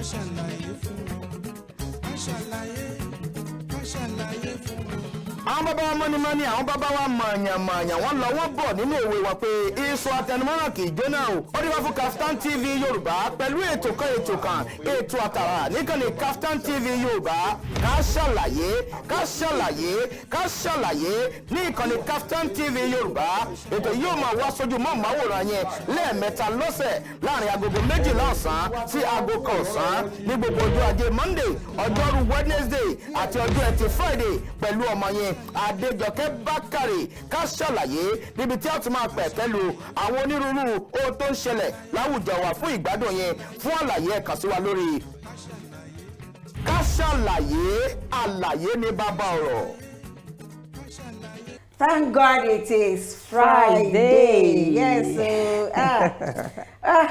Ṣàlàyé fún wọn, ká ṣàlàyé, ká ṣàlàyé fún wọn. Àwọn bàbá wa mọ́nímọ́ní, àwọn bàbá wa mọ̀ọ̀yàn-mọ̀ọ̀yàn, wọ́n lọ wọ́n bọ̀ nínú òwe wọn pé iṣu atẹnumọ́ràn kì í jóná o. Ó dé wá fún Kaftan TV Yorùbá pẹ̀lú ètò kan, ètò kan, ètò àtàrà níkànnì Kaftan TV Yorùbá, Ká Ṣàlàyé, Ká Ṣàlàyé, Ká Ṣàlàyé ní ìkànnì Kaftan TV Yorùbá. Ètò yìí yóò máa wá sójú mọ́ màwòrán yẹn lẹ́ẹ̀mẹ́ta lọ́sẹ̀, láàrin agogo 12 ọ̀sán sí aago 1 ọ̀sán, ní gbogbo ọjọ́ ajé Monday, ọjọ́rú Wednesday àti ọjọ́ ẹtì Friday, pẹ̀lú ọmọ yẹn Adéjọkẹ́ Bákàrè. Ká Ṣàlàyé, níbi tí a ti máa pẹ̀ pẹ̀lú àwọn onírúurú ohun tó ń ṣẹlẹ̀ láwùjọ wa fún ìgbádùn yẹn. Fún àlàyé, ẹ kàn sí wa lórí Ká Ṣàlàyé. Àlàyé ní bàbá ọ̀rọ̀. Thank God it is Friday. Friday. Yes, so ah,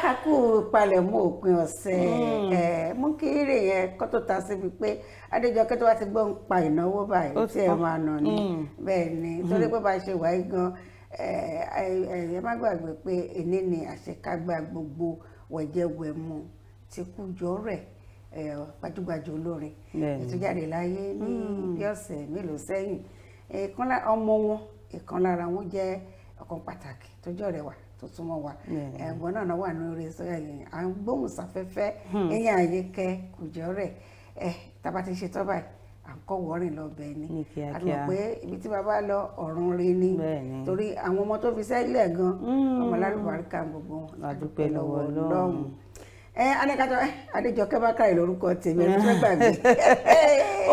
a kú palẹ̀mọ́ òpin ọ̀sẹ̀. Ẹ̀ mú kí eré yẹn kó tó ta síbi pé Adéjọkẹ́ tó bá ti gbọ́ ń pa ìnáwó báyìí Ó tí ẹ tán. máa nà ní. Bẹ́ẹ̀ ni, torí pé bá a ṣe wáyé gan, ẹ má gbàgbé pé èní ni àṣekágbá gbogbo wẹ̀jẹwẹ̀mu tí Kújọrẹ̀, gbajúgbajà olórin ètò jáde láyé ní bí ọ̀sẹ̀ mélòó sẹ́yìn. Ìkan lára ọmọ wọn, ìkan lára wọn jẹ́ ọ̀kan pàtàkì tó jẹ́ ọ̀rẹ́ wa tó súnmọ́ wa. Ẹ̀gbọ́n náà wà ní orí sọ́yà yẹn, à ń gbóhùn sáfẹ́fẹ́ ẹ̀yìn Àyíkẹ́ Kújọrẹ̀. Ẹ̀ tábà ti ṣe tọ́ báyìí, à ń kọ́ wọ́rìn lọ bẹ́ẹ̀ ni. Ní kíákíá. A ti mọ̀ pé ibi tí bàbá lọ, ọ̀run rí ni. Torí àwọn ọmọ tó fi sẹ́lẹ̀ gan, ọmọ lálùbáríkà gbogbo wọn. A dúpẹ́ lọ́wọ́ Ọlọ́run. Ẹ anìkàtọ ẹ Adéjọkẹ́ Bákàrè lórúkọ tèmi, ẹni tó fẹ́ gbàgbé.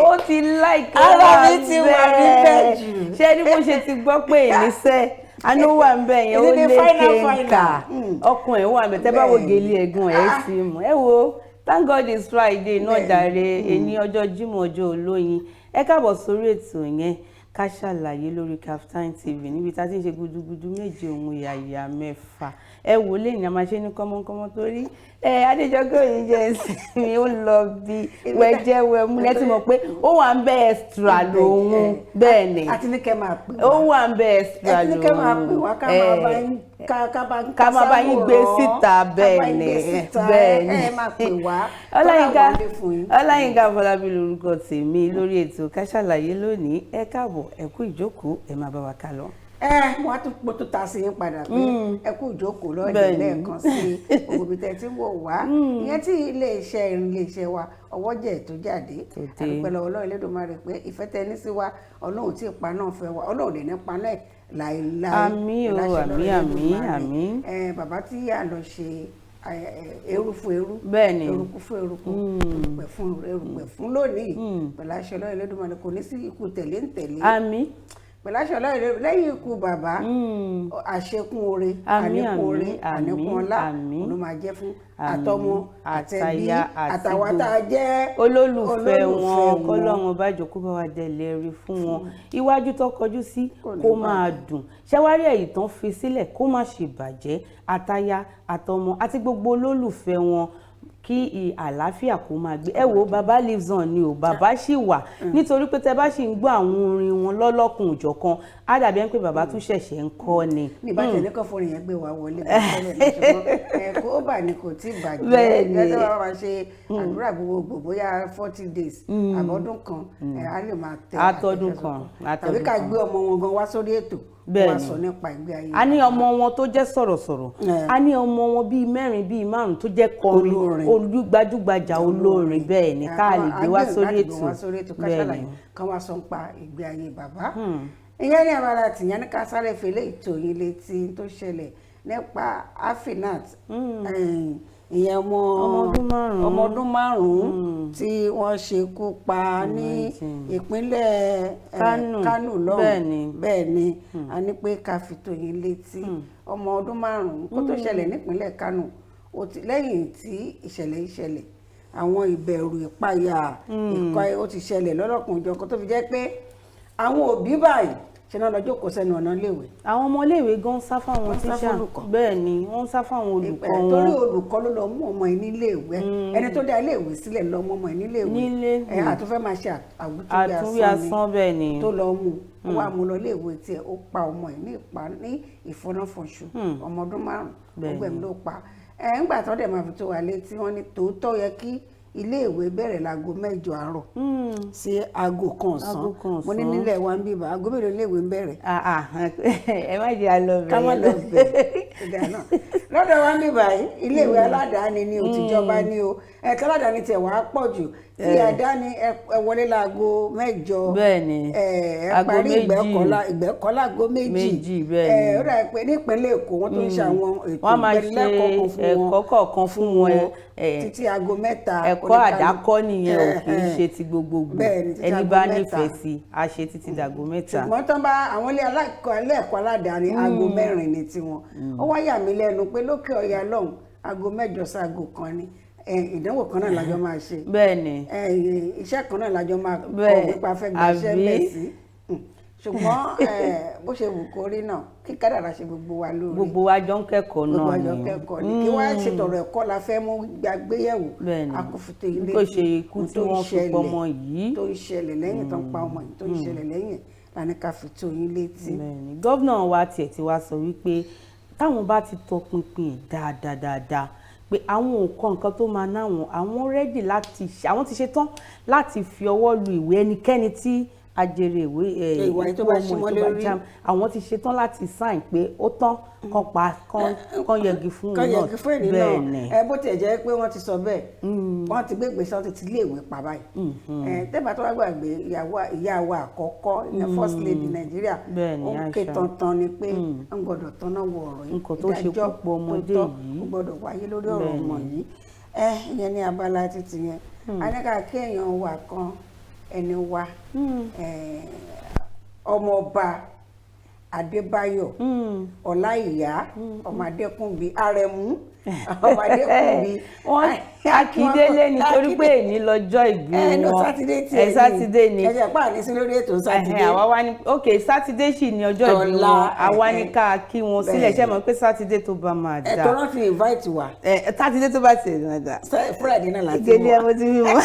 Ó ti like. Ara mi ti wà níbẹ̀ jù. Ṣé ní bó ṣe ti gbọ́ pé ìníṣẹ́ anú wà ń bẹ̀ yẹn, ó Èyí ni lé final, kéńkà. final. Ọkùn ẹ̀ wà ń bẹ̀. Tẹ́ bá wo gèlè ẹ̀gùn ẹ̀ sí mọ̀. Ẹ wo, thank God it's Friday náà jàre. Èní ọjọ́ Jímọ̀, ọjọ́ olóyin. Ẹ káàbọ̀ sórí ètò yẹn, Ká Ṣàlàyé, lórí Kaftan TV, níbi tá a ti ń ṣe gudugudu méje òun yàyà mẹ́fà. Ẹ wò lè ní a máa ṣe ní kọ́mọ́kọ́mọ́, torí ẹ Adéjọkẹ́ òní jẹ́ ìsinmi, ó lọ bí wẹ́jẹ́wẹ́mú. Ẹ ti mọ̀ pé ó wà ń bẹ́ extra lòun, bẹ́ẹ̀ ni. Àti ní kẹ́ máa pè wá. Ó wà ń bẹ́ extra Ẹ ti ní kẹ́ máa pè wá, ká máa bá lòun. yín ká bá Ká máa bá yín gbé síta, bẹ́ẹ̀ ni, bẹ́ẹ̀ ni. Ẹ máa pè wá. Ọláyínká Tọ́lá wọlé fún yín. Ọláyínká Fọlábí lórúkọ tèmi lórí ètò Ká Ṣàlàyé lónìí. Ẹ káàbọ̀, ẹ kú ìjókòó, ẹ máa bá wa ká lọ. Ẹ mo wá tún mo tún ta sí yín padà pé ẹ kú ìjókòó lọ́ọ̀dẹ̀ lẹ́ẹ̀kan sí gbogbo ibi tẹ́ ti ń wò wá, ìyẹn tí iléeṣẹ́ iléeṣẹ́ wa ọwọ́jẹ̀ tó jáde. Tó dé. Àdúpẹ́ lọ́wọ́ Ọlọ́run Elédùmarè pé ìfẹ́ tẹ́ ní sí wa, Ọlọ́run tí ì pa náà fẹ́ wa, Ọlọ́run lè ní pa náà láéláé. Àmín o, Láṣẹ àmín, Ọlọ́run àmín, Elédùmarè. àmín. Ẹ bàbá tí à lọ ṣe eru fún eru, eruku fún eruku, erùpẹ̀ fún erùpẹ̀ fún lónìí, pẹ̀lú àṣẹ Ọlọ́run Elédùmarè, kò ní sí ikú tẹ̀lé ń tẹ̀lé. Àmín. Pẹ̀lú àṣẹ Ọlọ́run, lẹ́yìn ikú bàbá, àṣekún oore, Àmín, àlékún oore, àmín, àlékún ọlá àmín. ló máa jẹ́ fún Àmín. àtọmọ, àtẹbí, Àtaya, àti àtàwọn tá a jẹ́ olólùfẹ́ wọn. Olólùfẹ́. Kọ́lọ́run bá jókòó bá wa dẹ̀lẹ̀ rí fún wọn, iwájú tó kọjú sí Kò ní kó máa dùn, ṣẹ́wárí èyí tán fi sílẹ̀ kó má ṣe bàjẹ́, àtaya, àtọmọ àti gbogbo olólùfẹ́ wọn, kí àlàáfíà kó máa gbé. Ẹ wo, bàbá lives on ni o, bàbá sì wà, nítorí pé tẹ bá sì ń gbọ́ àwọn orin wọn lọ́lọ́kùn òjọ̀kan, á dàbí ẹni pé bàbá tún ṣẹ̀ṣẹ̀ ń kọ́ ni. Ní ìbá tẹ̀lé kan fún yẹn gbé wa wọlé bá tẹ́lẹ̀ náà, ṣùgbọ́n ẹ kó bà ní kò tí ì bàjẹ́. Bẹ́ẹ̀ ni. Ìjọba wa máa ṣe àdúrà gbogbogbò, bóyá 40 days àbọ̀dún kan, ẹ á lè máa tẹ Àtọdún àtẹ̀jẹ́ kan, sọ́kàn. àtọdún Tàbí ká kan. gbé ọmọ wọn gan wá sórí ètò kó Bẹ́ẹ̀ wá ni. sọ nípa ìgbé ayé A ní bàbá. ọmọ wọn tó jẹ́ sọ̀rọ̀sọ̀rọ̀, a ní ọmọ wọn bíi mẹ́rin, bíi márùn tó jẹ́ kọrin, Olórin. olùgbajúgbajà olórin. Bẹ́ẹ̀ ni, ká lè gbé wá sórí láti gbé ètò. wá sórí ètò ká Bẹ́ẹ̀ ṣàlàyé ni. kán wá sọ nípa ìgbé ayé bàbá. Ìyẹn ní abala tìyẹn ní ká sáré fèlè ètò yìí létí tó ṣẹlẹ̀ nípa Afinat, ìyẹn ọmọ Ọmọ ọdún 5. ọmọ ọdún 5 tí wọ́n ṣekú pa ní Imagine. ìpínlẹ̀ Kánò. Kánò lọ́hùn. Bẹ́ẹ̀ ni. Bẹ́ẹ̀ ni, a ní pé ká fi tó yín létí. Ọmọ ọdún 5 kó tó ṣẹlẹ̀ nípínlẹ̀ Kánò, ó ti lẹ́yìn tí ìṣẹ̀lẹ̀ ìṣẹ̀lẹ̀, àwọn ìbẹ̀rù, ìpayà, ìkọ́ ó ti ṣẹlẹ̀ lọ́lọ́kan-ò-jọ̀kan, tó fi jẹ́ pé àwọn òbí báyìí ṣe náà lọ jókòó sẹ́nu ọ̀nà iléèwé. Àwọn ọmọléèwé gan ń sá fáwọn Wọ́n sá tíṣà. fólùkọ́. Bẹ́ẹ̀ ni, wọ́n ń sá fáwọn olùkọ́ Torí wọn. Olùkọ́ ló lọ mú ọmọ yìí níléèwé. Ẹni tó dá iléèwé sílẹ̀ lọ mú ọmọ yìí níléèwé. Nílé. Ẹ àtúnfẹ́ máa ṣe àwítúwí àtúnwí asán ni. Asán, bẹ́ẹ̀ ni. Tó lọ mú, ó wá mú lọ iléèwé tiẹ̀, ó pa ọmọ yìí ní ìpa ní ìfọ́náfọ́nṣu. Ọmọ ọdún 5, Bẹ́ẹ̀ ọgbẹ̀mí ló pa. Ẹ ńgbà tó dẹ̀ máa fi tó wa létí, wọ́n ní tòótọ́ yẹ kí Iléèwé bẹ̀rẹ̀ láago 8 àárọ̀ sí aago 1 ọ̀sán. Aago kan Mo ní ọ̀sán. nílẹ̀ wa ń bíbá, aago mélòó iléèwé ń bẹ̀rẹ̀? Ah, ah, ẹ má jẹ́ a lọ bẹ̀ Ká má yẹn. lọ bẹ̀ ìdá náà. Lọ́dọ̀ wa ń bíbá yìí, iléèwé aládàáni ni o, tìjọba ni o, ẹ̀ka aládàáni tiẹ̀ wá pọ̀ jù. Tí àdáni, ẹ wọlé láago 8. Bẹ́ẹ̀ni. Ẹ Aago parí 2. ìgbẹ́kọ̀ọ́ láago 2. 2, bẹ́ẹ̀ni. Ó dà pé nípínlẹ̀ Èkó, wọ́n tún ń ṣe àwọn ètò Wọ́n máa ṣe ìgbẹ́lẹ́kọ̀ọ́ kan fún wọn ẹ̀kọ́ kọ̀ọ̀kan fún wọn. títí aago 3. Ẹ̀kọ́ àdákọ́ nìyẹn o, kì í ṣe ti gbogbogbò. Bẹ́ẹ̀ni, títí Ẹni aago bá 3. nífẹ̀ẹ́ sí a ṣe títí dàgó 3. Ṣùgbọ́n tán bá àwọn ilé ẹ̀kọ́ aládàáni, aago 4 ní tiwọn. Ó wá yà mí lẹ́nu pé lókè ọya lọ́hùn, aago 8 sí aago 1 ni. Ìdánwò kan náà lájọ máa ṣe. Bẹ́ẹ̀ni. Iṣẹ́ kan náà lájọ máa kọ̀ nípa fẹ́ gba iṣẹ́ Àbí? bẹ́ẹ̀ sí. Ṣùgbọ́n bó ṣe wù kó rí náà, kí kádàrá ṣe gbogbo wa lóore. Gbogbo wa jọ ń kẹ́kọ̀ọ́ Gbogbo náà àjọ ni. kẹ́kọ̀ọ́ ni. Kí wọ́n ṣe tọ̀rọ̀ ẹ̀kọ́ la fẹ́ mú gbàgbéyẹ̀wò. Bẹ́ẹ̀ni. Akófìtò ilé Bí kò ṣe ikú ohun tí tó ń wọ́n fi ṣẹlẹ̀, pọmọ yìí. tó ń ṣẹlẹ̀ lẹ́yìn tó ń pa ọmọ yìí, tó ń ṣẹlẹ̀ lẹ́yìn la ní ká fi tó yín létí. Bẹ́ẹ̀ni, gómìnà wa tiẹ̀ ti wá sọ wípé táwọn bá ti tọpinpin ẹ̀ dáadáa dáadáa, pé àwọn nǹkan tó máa náwọn, àwọn ready láti ṣe, àwọn ti ṣetán láti fi ọwọ́ lu ìwé ẹnikẹ́ni tí ajere ìwé Ìwà yìí tó ikú bá ọmọ ṣe yìí mọ́ tó bá lórí. jam, àwọn ti ṣetán láti sign pé ó tán, kán pa, kán yẹgi fún Kán òun náà. yẹgi fún ènìyàn Bẹ́ẹ̀ náà. ni. Ẹ bó tiẹ̀ jẹ́ pé wọ́n ti sọ bẹ́ẹ̀, wọ́n ti gbé ìgbésẹ̀, wọ́n ti ti ilé ìwé pa báyìí. Tẹ́bà tó wá gbàgbé, ìyá wa àkọ́kọ́, ìyẹn First Lady Nàìjíríà, Bẹ́ẹ̀ ni, ó ń ké Aisha. tantan ni pé ń gbọ́dọ̀ tọ́ná wo ọ̀rọ̀ yìí. Nǹkan tó ṣe Ìdájọ́ púpọ̀ ọmọdé tó tọ́ yìí. ó gbọ́dọ̀ wáyé lórí ọ̀rọ̀ ọmọ yìí. Ìyẹn ní abala títí yẹn. A ní ká kí èèyàn wa kan, ẹni wa, ọmọọba Adébáyọ̀ Ọláìyá, ọmọ Adékúnbí, Arẹ̀mú ọmọ Adékúnbí. Wọ́n akíndélé nítorí pé èní lọ́jọ́ ìbí Ẹ no wọn. Sátidé Ẹ tiẹ̀. Sátidé ni. Ẹ jẹ́ pàdé sí lórí ètò sátidé. Ẹhẹ́n, àwa wá ní, ok, sátidé sì ni ọjọ́ ìbí Tọ́lá, wọn. Àwa ní ẹhẹ́n. ká kí wọn sílẹ̀. Ṣé Bẹ́ẹ̀ni. mọ̀ pé sátidé tó bá máa Ẹ dà tó rántí invite wa. Ẹ sátidé tó bá tiẹ̀ máa dà. Friday náà láti Ìgèlè ẹ, mo ti bí wọn.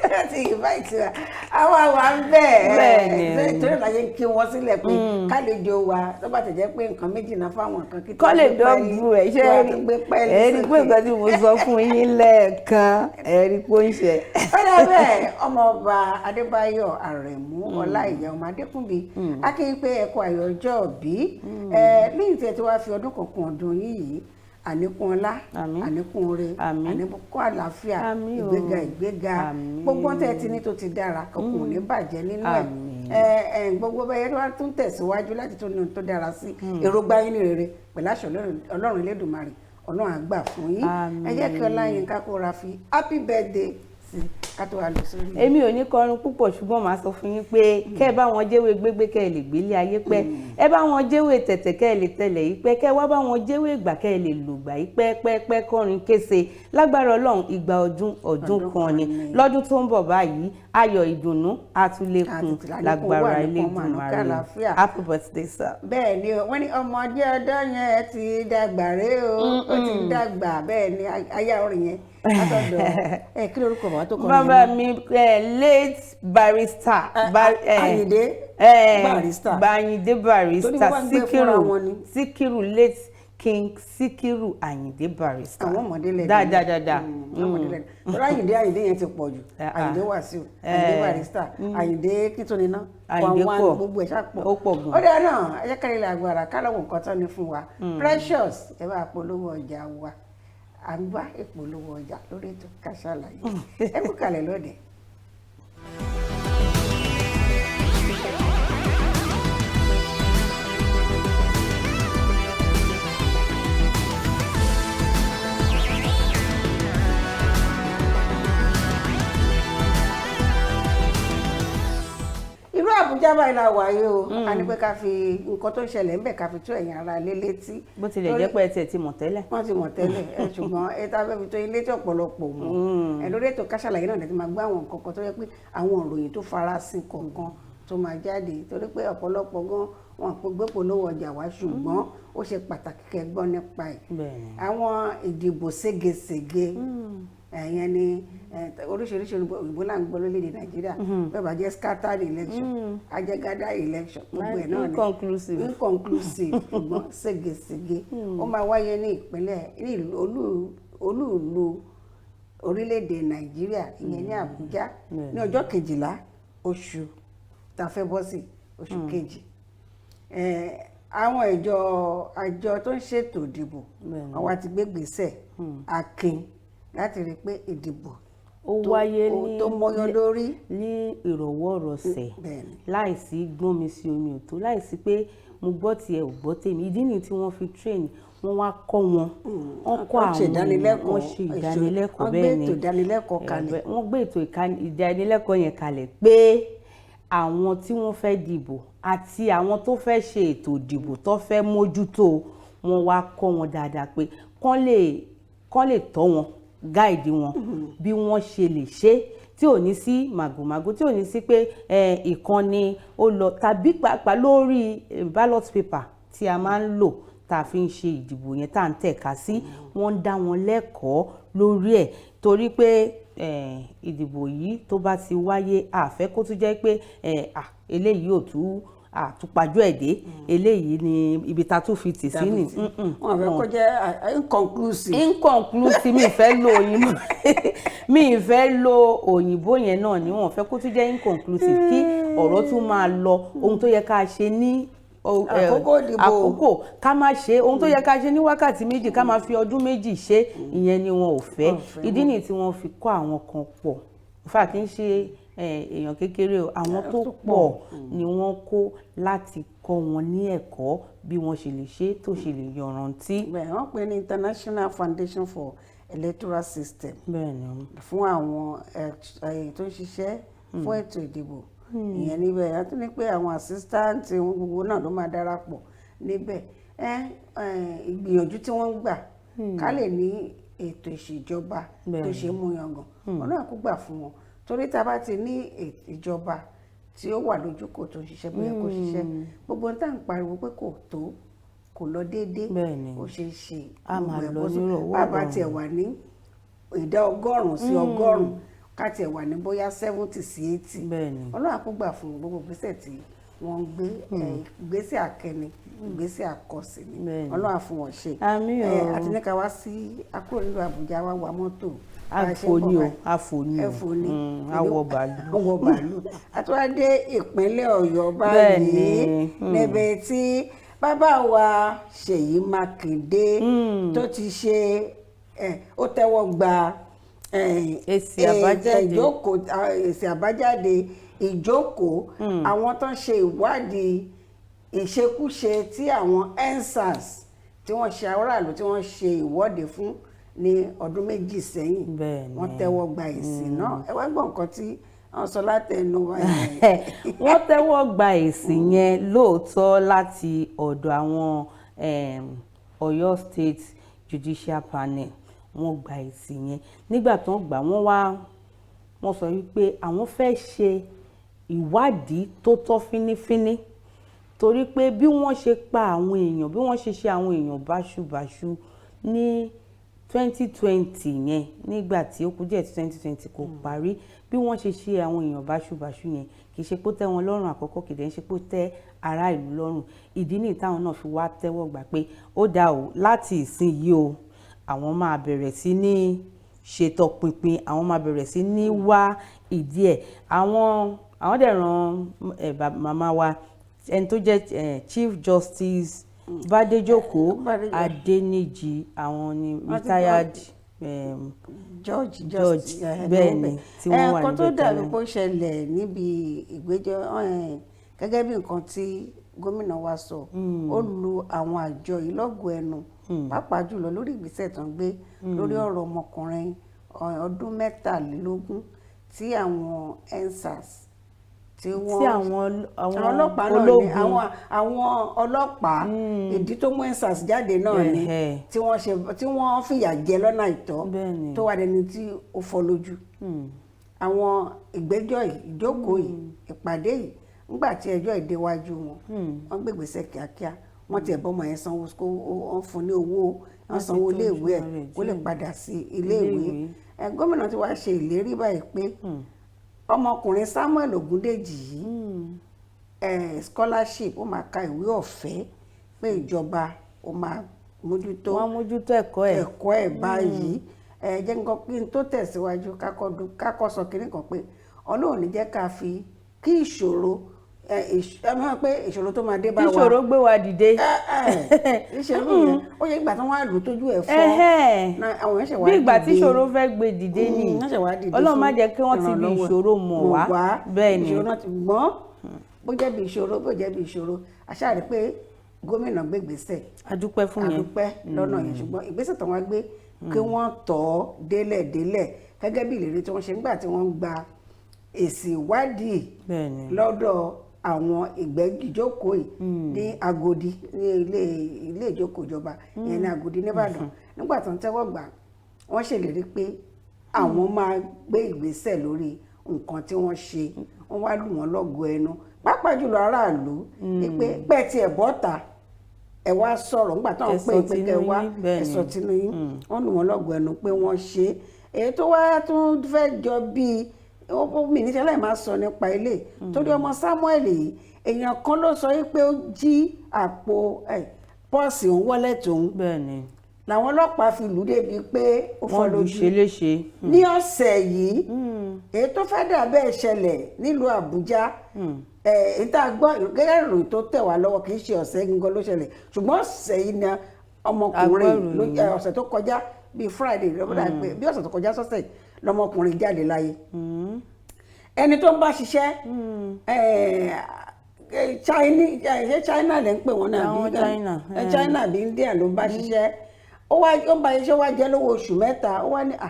Láti invite wa, àwa wà ń bẹ̀. Bẹ́ẹ̀ni. Torí ìlàjẹ ń kí wọn sílẹ̀ pé kálejò wa tó bá tẹ̀ jẹ́ pé nǹkan méjì náà fáwọn nǹkan kí Kọ́ lè dọ́gbù ẹ̀ ṣe rí rí gbé pẹ́ẹ́lí ẹ rí pé nǹkan tí mo sọ fún yín lẹ́ẹ̀kan, ẹ rí pé ó ń ṣe. Ó dà bẹ́ẹ̀, ọmọọba Adébáyọ̀ Àrẹ̀mú Ọláìyá ọmọ Adékúnbí, a kí n pé ẹ kú ayọ̀ ọjọ́ òbí ẹ lẹ́yìn tí ẹ ti wá fi ọdún kọ̀ọ̀kan ọdún yìí yìí, àníkún ọlá, Àmín. àníkún oore, Àmín. àníkún àlàáfíà, Àmín o. ìgbéga, ìgbéga. Àmín. Gbogbo tẹ́ ẹ ti ní tó ti dára, kọkùn ò ní bàjẹ́ nínú ẹ̀. Àmín. Ẹ ẹ gbogbo bẹ́ẹ̀ wá tún tẹ̀síwájú láti tún ní ohun tó dára sí èròǹgbà yín ní rere pẹ̀lú àṣẹ Ọlọ́run Elédùmarè. Ọlọ́run á gbà fún yín. Ẹ jẹ́ kí Ọláyínká kó ra fi happy birthday sí ká tó wà lọ sórí. Èmi ò ní kọrin púpọ̀, ṣùgbọ́n màá sọ fún yín pé kẹ́ ẹ bá wọn jẹ́wé gbégbé, kẹ́ ẹ lè gbélé ayé pẹ́. Ẹ bá wọn jẹ́wé tẹ̀tẹ̀, kẹ́ ẹ lè tẹ̀lẹ̀ yìí pẹ́. Kẹ́ ẹ wá bá wọn jẹ́wé ìgbà, kẹ́ ẹ lè lògbà yìí pẹ́ pẹ́ pẹ́, kọrin kése. Lágbára Ọlọ́run, ìgbà ọdún ọdún Ọdún kan ni. kan ni. Lọ́dún tó ń bọ̀ báyìí, ayọ̀, ìdùnnú àtúlẹ̀kùn Àti àlékún owó, lágbára àlékún ọmọ, àlékún Elédùmarè. àlàáfíà. Happy birthday, sir. Bẹ́ẹ̀ ni o, wọ́n ní ọmọdé ọdọ́ yẹn ti dàgbà rè o, ó ti dàgbà. Bẹ́ẹ̀ ni, aya orin yẹn látọ̀dọ̀ ẹ, kí lórúkọ bàbá tó kọrin yẹn Bàbá náà? mi, late barrister Àyìndé Barrister. Àyìndé Torí Barrister. wọ́n máa ń gbé fúnra Síkírù wọn ni. Síkírù, late King Síkírù Àyìndé Barrister. Àwọn ọmọdé lẹ́nu. Dáadáa dáadáa. Àwọn ọmọdé lẹ́nu torí Àyìndé, Àyìndé yẹn ti pọ̀ jù. Àyìndé Wàsíù, Àyìndé Barrister, Àyìndé kíntúniná. Àyìndé pọ̀. Gbogbo ẹ̀ ṣá pọ̀. Ó pọ̀ gan. Ó dáa náà, ẹ jẹ́ kárí ilẹ̀ agbára kálọ̀wọ̀ nǹkan tán ni fún wa. Precious, ẹ bá polówó ọjà wa. À ń gbá ìpolówó ọjà lórí ètò Ká Sálàyé. Ẹ kú kalẹ̀ lóde. Irú Àbújá báyìí la wà yìí o. A ní pé ká fi nǹkan tó ń ṣẹlẹ̀ ńbẹ̀, ká fi tó ẹ̀yin ará ilé létí. Bó tilẹ̀ jẹ́ pé ẹ tiẹ̀ ti mọ̀ tẹ́lẹ̀. Wọ́n ti mọ̀ tẹ́lẹ̀ ẹ, ṣùgbọ́n ẹ tá a fẹ́ fi tó ilé tí ọ̀pọ̀lọpọ̀ mọ̀ ẹ, lórí ètò Ká Sálàyé náà lè ti máa gbọ́ àwọn nǹkan kan tó yẹ pé àwọn ìròyìn tó farasin kọ̀ọ̀kan tó máa jáde, torí pé ọ̀pọ̀lọpọ̀ gan wọn kò gbé polówó ọjà wá, ṣùgbọ́n ó ṣe pàtàkì kẹ́ gbọ́ nípa ẹ̀. Àwọn ìdìbò ségesège ẹ̀yẹn ni oríṣiríṣi òyìnbó là ń gbọ́ lórílẹ̀‐èdè Nàìjíríà. Bẹ́ẹ̀ bá jẹ́ scattered election, ajẹ́gádá election, gbogbo ẹ̀ náà ni Inconclusive. Inconclusive. Ṣùgbọ́n ségesège ó máa wáyé ní ìpínlẹ̀, ní ìlú olúùlú orílẹ̀-èdè Nàìjíríà, ìyẹn ní Àbújá, ní ọjọ́ 12 oṣù tá a fẹ́ bọ́ sí, oṣù kejì. Àwọn ìjọ àjọ tó ń ṣètò ìdìbò, àwọn ti gbé gbèsè akin láti rí i pé ìdìbò ó wáyé ní tó mọ́yán lórí. Ní ìrọ̀wọ́rọ̀sẹ̀, láìsí gbọ́n mi sí omi ò tó, láìsí pé mo gbọ́ tiẹ̀ ò gbọ́ tèmi. Ìdí nìyí tí wọ́n fi train wọ́n, wá kọ́ wọn, wọ́n kọ́ Wọ́n ṣe àwọn ìdánilẹ́kọ̀ọ́, wọ́n ṣe ìdánilẹ́kọ̀ọ́. Wọ́n gbé Bẹ́ẹ̀ ni. ètò ìdánilẹ́kọ̀ọ́ kalẹ̀. Wọ́n gbé ètò ìdánilẹ́kọ̀ọ́ yẹn kalẹ̀ pé àwọn tí wọ́n fẹ́ dìbò àti àwọn tó fẹ́ ṣe ètò ìdìbò, tó fẹ́ mójútó, wọ́n wá kọ́ wọn dáadáa pé kán lè tọ́ wọn, guide wọn bí wọ́n ṣe lè ṣe tí ò ní sí màgòmágó, tí ò ní sí pé ìkànnì ó lọ, tàbí pàápàá lórí ballot paper tí a máa ń lò tá a fi ń ṣe ìdìbò yẹn, tá à ń tẹ̀ka sí. Wọ́n ń dá wọn lẹ́kọ̀ọ́ lórí ẹ̀ torí pé ìdìbò yìí tó bá ti wáyé, àfẹ́ kó tún jẹ́ pé eléyìí ò tú àtúpajú ẹ̀ dé, eléyìí ni ibi tá a tún fi tì sí ni. Wọn fẹ́ kó jẹ́ inconclusive. Inconclusive, mi fẹ́ lo òyìnbó, mi fẹ́ lo òyìnbó yẹn náà ni. Wọ́n fẹ́ kó tún jẹ́ inconclusive, kí ọ̀rọ̀ tún máa lọ, ohun tó yẹ ká ṣe ní àkókò ìdìbò. Àkókò ká má ṣe, ohun tó yẹ ká ṣe ní wákàtí 2 ká máa fi ọdún 2 ṣe, ìyẹn ni wọn ò fẹ́. Wọn ò fẹ́. Ìdí nìyí tí wọ́n fi kọ́ àwọn kan pọ̀ fà, kì í ṣe èèyàn kékeré o, àwọn tó tó pọ̀ ni wọ́n kó láti kọ́ wọn ní ẹ̀kọ́ bí wọ́n ṣe lè ṣe tó ṣe lè yọrantí. Bẹ́ẹ̀, wọ́n pè ní International Foundation for Electoral System Bẹ́ẹ̀ ni. fún àwọn tó ń ṣiṣẹ́ fún ètò ìdìbò ìyẹn níbẹ̀. Wọ́n tún ní pé àwọn assistant wọn gbogbo náà ló máa darapọ̀ níbẹ̀. Ẹ ẹ ìgbìyànjú tí wọ́n ń gbà ká lè ní ètò ìṣèjọba tó ṣe é mú yangàn, wọn náà kó gbà fún wọn, torí tá a bá ti ní ìjọba tí ó wà lójúkò, tó ń ṣiṣẹ́ bóyá kó ṣiṣẹ́, gbogbo ohun tá à ń pariwo pé kò tó, kò lọ déédéé, ó ṣeé ṣe Á máa gbogbo ẹ̀ lọ bọ́ nírọ̀wọ́ bàbá ìrọ̀rùn. tiẹ̀ wà ní ìdá 100 sí 100, ká tiẹ̀ wà ní bóyá 70 sí 80. Ọlọ́run á kó gbà fún gbogbo ìgbésẹ̀ tí wọ́n ń gbé, ìgbésẹ̀ akẹni, ìgbésẹ̀ àkọsí ni. Ọlọ́run á fún wọn ṣe. Àmín o. Àti ní ká wá sí akúrò nílùú Àbújá, wá wa mọ́tò bá a ṣe ń Àfò bọ̀ ni o. báyìí. Àfò ni o. Ẹ̀fò ni. A wọ bàálù. A wọ bàálù, àti wá dé ìpínlẹ̀ Ọ̀yọ́ báyìí, níbi tí bàbá wa Ṣèyí Mákindé tó ti ṣe ó tẹ́wọ́ gba Èsì àbájáde. Ìjókòó, èsì àbájáde ìjókòó àwọn tó ń ṣe ìwádìí ìṣekúṣe tí àwọn EndSARS tí wọ́n ṣe aráàlú, tí wọ́n ṣe ìwọ́de fún ní ọdún 2 sẹ́yìn. Wọ́n tẹ́wọ́ gba èsì náà. Ẹ wá gbọ́ nǹkan tí wọ́n sọ látẹnu Wọ́n tẹ́wọ́ gba èsì yẹn lóòótọ́ láti ọ̀dọ̀ àwọn Ọ̀yọ́ State Judicial Panel. Wọ́n gba èsì yẹn. Nígbà tó ń gbà, wọ́n wá wọ́n sọ wípé àwọn fẹ́ ṣe ìwádìí tó tọ́ fínífíní, torí pé bí wọ́n ṣe pa àwọn èèyàn, bí wọ́n ṣe ṣe àwọn èèyàn báṣubàṣu ní 2020 yẹn, nígbà tí ó kù díẹ̀ tí 2020 kò parí, bí wọ́n ṣe ṣe àwọn èèyàn báṣubàṣu yẹn, kì í ṣe pé ó tẹ́ wọn lọ́rùn àkọ́kọ́, kì í dẹ̀ ń ṣe pé ó tẹ́ ará ìlú lọ́rùn. Ìdí nìyí táwọn náà fi wá tẹ́wọ́ gbà pé ó dáa o, láti ìsinyìí o, àwọn máa bẹ̀rẹ̀ sí ní ṣètọpinpin, àwọn máa bẹ̀rẹ̀ sí ní wá ìdí ẹ̀. Àwọn dẹ̀ rán màmá wa, ẹni tó jẹ́ Chief Justice Bádéjókòó Bádéjókòó. Adéníjì, àwọn ni Wọ́n ti retired George George, Justice, bẹ́ẹ̀ ni, tí wọ́n wà nǹkan tó níbẹ̀ dàbí tẹ́lẹ̀. pé ó ṣẹlẹ̀ níbi ìgbẹ́jọ́, gẹ́gẹ́ bí nǹkan tí gómìnà wa sọ, ó lu àwọn àjọ yìí lọ́gọ̀ọ́ ẹnu, pàápàá jùlọ lórí ìgbésẹ̀ tó ń gbé lórí ọ̀rọ̀ ọmọkùnrin ọdún 23 tí àwọn EndSARS tí wọ́n Tí àwọn àwọn ọlọ́pàá náà ni ológun àwọn ọlọ́pàá, ìdí tó mú EndSARS jáde náà ni tí wọ́n ṣe tí wọ́n fìyà jẹ lọ́nà àìtọ́, tó wà dẹni tí ó fọ́ lójú. Àwọn ìgbẹ́jọ́ yìí, ìjókòó yìí, ìpàdé yìí, nígbà tí ẹjọ́ yìí déwájú wọn, wọ́n gbé ìgbésẹ̀ kíákíá. Wọ́n tiẹ̀ bọ́mọ yẹn sanwó kó wọ́n fún ní owó, wọ́n sanwó tọ́jú iléèwé ẹ̀ rẹ̀ kó lè díẹ̀. padà sí iléèwé. Iléèwé. Gómìnà ti wá ṣe ìlérí báyìí pé ọmọkùnrin Samuel Ogundeji yìí, scholarship, ó máa ka ìwé ọ̀fẹ́, pé ìjọba ó máa mójútó Wọ́n mójútó ẹ̀kọ́ ẹ̀. ẹ̀kọ́ ẹ̀ báyìí. Ẹ jẹ́ nǹkan kí n tó tẹ̀síwájú, kákọ́ sọ kínní kan pé Ọlọ́run ní jẹ́ ká fi kí ìṣòro ẹ mọ̀ pé ìṣòro tó máa dé bá wa, Ìṣòro gbé wa dìde. Ìṣòro yẹn, ó yẹ ìgbà tí wọ́n á lù tójú ẹ̀ fọ́ Ẹhẹ́n. náà, àwọn yẹn ṣẹ̀ wá Bí ìgbà tí dìde. ìṣòro fẹ́ gbé dìde ni. Wọ́n ṣẹ̀ wá dìde Ọlọ́run má fún jẹ́ kí wọ́n ti bí ìrànlọ́wọ́. ìṣòro mọ̀ wá. Bẹ́ẹ̀ ni. Ìṣòro náà ti gbọ́n, bó jẹ́ bí ìṣòro, bó jẹ́ bí ìṣòro, àṣà rí pé gómìnà gbé ìgbésẹ̀. A dúpẹ́ fún yẹn. A dúpẹ́ lọ́nà yẹn, ṣùgbọ́n ìgbésẹ̀ tó wọ́n gbé, kí wọ́n tọ̀ ọ́ délẹ̀ délẹ̀ gẹ́gẹ́ bí ìlérí tí wọ́n ṣe nígbà tí wọ́n ń gba èsì ìwádìí lọ́dọ̀ àwọn ìgbẹ́jìjókòó yìí ní Agodi, ní ilé ìjókòó ìjọba ìyẹn ní Agodi nìbàdàn. Nígbà tó ń tẹ́wọ́ gbà, wọ́n ṣèlérí pé àwọn máa gbé ìgbésẹ̀ lórí nǹkan tí wọ́n ṣe. Wọ́n wá lù wọ́n lọ́gọ ẹnu, pàápàá jùlọ aráàlú, pé pẹ́ẹ́ tiẹ̀ bọ́ta, ẹ wá sọ̀rọ̀ nígbà táwọn Ẹ pé sọ pé kẹ tinú wá yín, bẹ́ẹ̀ ẹ sọ ni. tinú yín. Wọ́n lù wọ́n lọ́gọ ẹnu pé wọ́n ṣe é. Èyí tó wá tún fẹ́ jọ bíi ó mi níṣẹ́ láì máa sọ nípa ilé torí ọmọ Samuel yìí, èèyàn kan ló sọ wípé ó jí àpò pọ́ọ̀sì òun, wallet òun, làwọn ọlọ́pàá fi lù ú débi pé ó fọ́ Wọ́n lù ú lójú. ṣe léṣe. Ní ọ̀sẹ̀ yìí, èyí tó fẹ́ dà bẹ́ẹ̀ ṣẹlẹ̀ nílùú Àbújá, èyí tá a gbọ́ gẹ́gẹ́ ìròyìn tó tẹ̀ wá lọ́wọ́, kì í ṣe ọ̀sẹ̀ gangan ló ṣẹlẹ̀, ṣùgbọ́n ọ̀sẹ̀ yìí ni ọmọkùnrin A gbọ́ ló ìròyìn. Ọ̀sẹ̀ tó kọjá bíi Friday lọ́dà pé bí ọ̀sẹ̀ tó kọjá sọ́sẹ̀ lọmọkùnrin jáde láyé. Ẹni tó ń bá ṣiṣẹ́, ṣé China lè ń pè wọ́n náà? Àwọn bí China, China bí India ló ń bá ṣiṣẹ́. Ó wá ó ń bá iṣẹ́, wá jẹ́ lówó oṣù 3. Ó wá ní, "À,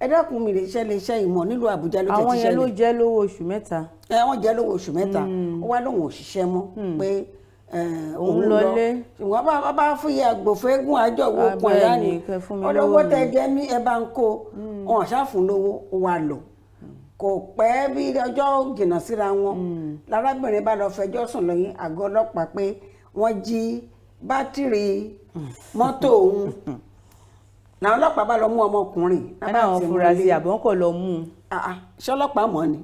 ẹ dákun, mi lè ṣiṣẹ́ lè ṣiṣẹ́ ìmọ̀." Nílùú Àbújá ló tẹ̀ Àwọn ti yẹn ló ṣẹlẹ̀. jẹ́ lówó oṣù 3. Ẹ wọ́n jẹ́ lówó oṣù 3. Ó wá lóun ò ṣiṣẹ́ mọ́, pé Òun lọlé. Ṣùgbọ́n bá fún iye àgbòfẹ́gùn àjọ wo Ah, kun ẹ̀yà bẹ́ẹ̀ ni ni, kẹ́ fún mi olówó lówó tẹ mi. jẹ mí, ẹ bá ń kó wọn ṣáfún lówó. Ó wá lọ, kò pẹ́ bí ọjọ́ jìnnà síra wọn, lárábìnrin bá lọ fẹjọ́ sùn lọ́yìn àgọ́ ọlọ́pàá pé wọ́n jí bátìrì mọ́tò òun. Làwọn ọlọ́pàá bá lọ mú ọmọkùnrin. Ẹ náà wọ́n fura sí àbọ̀ wọn kò lọ mú un. Ah, ah, ṣọlọ́pàá mọ̀ ni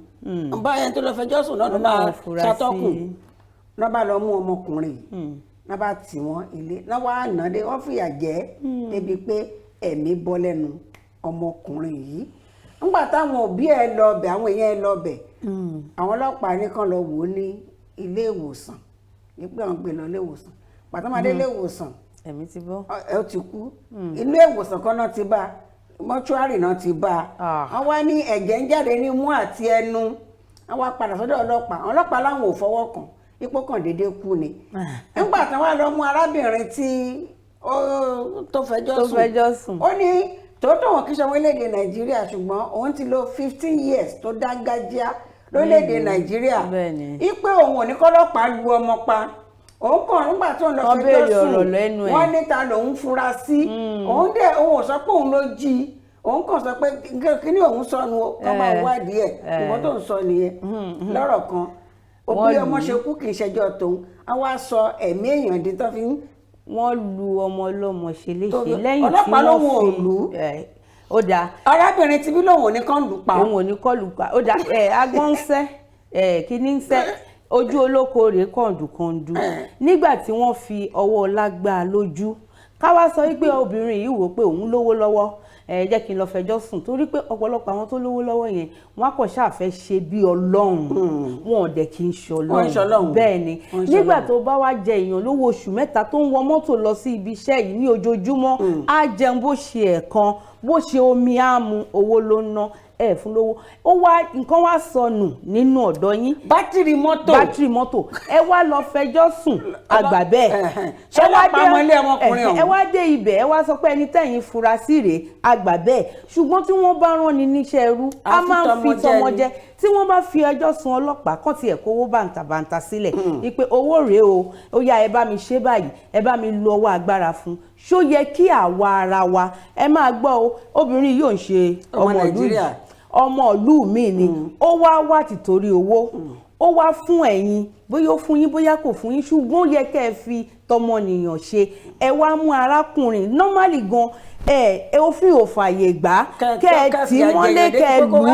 báyẹn tó lọ fẹjọ́ sùn náà ló Wọ́n máa náà fura sí. ṣàtọ́kùn náà. Bá lọ mú ọmọkùnrin yìí náà, bá tì wọ́n ilé náà, wá nà dé, wọ́n fìyà jẹ débi pé ẹ̀mí bọ́ lẹ́nu ọmọkùnrin yìí. Nígbà táwọn òbí ẹ̀ lọ bẹ̀, àwọn èèyàn ẹ̀ lọ bẹ̀, àwọn ọlọ́pàá ní kán lọ wò ó ní ilé ìwòsàn, ní pé àwọn gbé lọ ilé ìwòsàn. Pàtó máa dé ilé ìwòsàn, Ẹ̀mí ti bọ́. Ẹ ó ti kú. Ilé ìwòsàn kan náà ti bá, mọ́ṣúárì náà ti bá. Ah. Wọ́n wá ní ẹ̀jẹ̀ ń jáde ní imú àti ẹnu. Wọ́n wá padà sọ́dọ̀ ọlọ́pàá. Àwọn ọlọ́pàá láwọn ò fọwọ́ kàn, ipò kan déédéé kú ni. Nígbà tí wọ́n lọ mú arábìnrin tí ó tó fẹjọ́ Tó sùn, fẹjọ́ sùn. ó ní tòótọ́ wọn kì í ṣe ọmọ orílẹ̀-èdè Nàìjíríà, ṣùgbọ́n òun ti lò 15 years tó dángájíá lórílẹ̀-èdè Nàìjíríà, ipe òun ò ní kọ́lọ́pàá lu ọmọ pa. Òun kàn nígbà tó ń lọ Wọ́n fẹjọ́ béèrè sùn, ọ̀rọ̀ lẹ́nu ẹ̀. wọ́n ní ta lòun fura sí. Òun dẹ̀ òun ò sọ pé òun ló jí i. Òun kàn sọ pé kíní òun sọnù o, kọ́ máa wádìí ẹ̀. Nǹkan tó ń sọ nìyẹn. Lọ́rọ̀ kan, òbí Wọ́n ọmọ lù ú. ṣe kú, kì í ṣẹjọ́ tòun. Á wá sọ ẹ̀mí èèyàn di tó fi ń Wọ́n lu ọmọ ọlọ́mọ ṣe léṣe Tó lẹ́yìn tí ọlọ́pàá wọ́n lóun ò fi lù ú. Ó dáa. Arábìnrin tí bí lòun ò ní kán lù pa. Òun ò ní kọlù pa. Ó dáa. Agbọ́n ń sẹ́ kíní ń sẹ́ ojú olóko rèé kọ̀ǹdùkọ̀ǹdù. Nígbà tí wọ́n fi ọwọ́ ọlá gbá a lójú, ká wá sọ wípé obìnrin yìí wò pé òun lówó lọ́wọ́, ẹ jẹ́ kí n lọ fẹjọ́ sùn, torí pé ọ̀pọ̀lọpọ̀ àwọn tó lówó lọ́wọ́ yẹn, wọ́n á kàn ṣáà fẹ́ ṣe bí Ọlọ́run, wọn ò dẹ̀ kí n ṣe Wọ́n ń ṣe Ọlọ́run. Ọlọ́run. Bẹ́ẹ̀ ni. Wọ́n ń ṣe Nígbà Ọlọ́run. tó bá wá jẹ èèyàn lówó oṣù 3, tó ń wọ mọ́tò lọ sí ibi iṣẹ́ yìí ní ojoojúmọ́, á jẹun bó ṣe ẹ̀kan, bó ṣe omi á mu, owó ló ń ná ẹ̀ fún lówó. Ó wá nǹkan wá sọnù nínú ọ̀dọ̀ yín, Bátìrì mọ́tò. Bátìrì mọ́tò. Ẹ wá lọ fẹjọ́ sùn, àgbà bẹ́ẹ̀. Ẹ̀hẹ̀n. Ẹ wá Ṣọlọ́pàá mọ ilé ọmọkùnrin ẹ̀hẹ̀n, ẹ ọ̀hún. wá dé ibẹ̀, ẹ wá sọ pé ẹni tẹ̀yìn fura sí rèé, àgbà bẹ́ẹ̀. Ṣùgbọ́n tí wọ́n bá rán ni níṣẹ́ ẹrú, a A fi máa ń fi tọmọ jẹ tọmọ ni. jẹ. Tí wọ́n bá fi ẹjọ́ sun ọlọ́pàá, kàn tiẹ̀ kówó bàǹtàbàǹtà sílẹ̀ wípé owó rèé o, ó yá, ẹ bá mi ṣe báyìí, ẹ bá mi lo ọwọ́ agbára fún. Ṣó yẹ kí àwa ara wa ẹ máa gbọ́ o? Obìnrin yóò ń ṣe Ọmọ ọmọ ìlú yìí, Nàìjíríà. ọmọ ìlú mi ni. Ó wá wá tìtorí owó, ó wá fún ẹ̀yin, bóyá ó fún yín, bóyá kò fún yín, ṣùgbọ́n ó yẹ kẹ́ ẹ fi tọmọnìyàn ṣe. Ẹ wá mú arákùnrin normally gan, ẹ òfin ò fààyè gbà kẹ́ ẹ tì í mọ́lé, kẹ́ ẹ lù ú.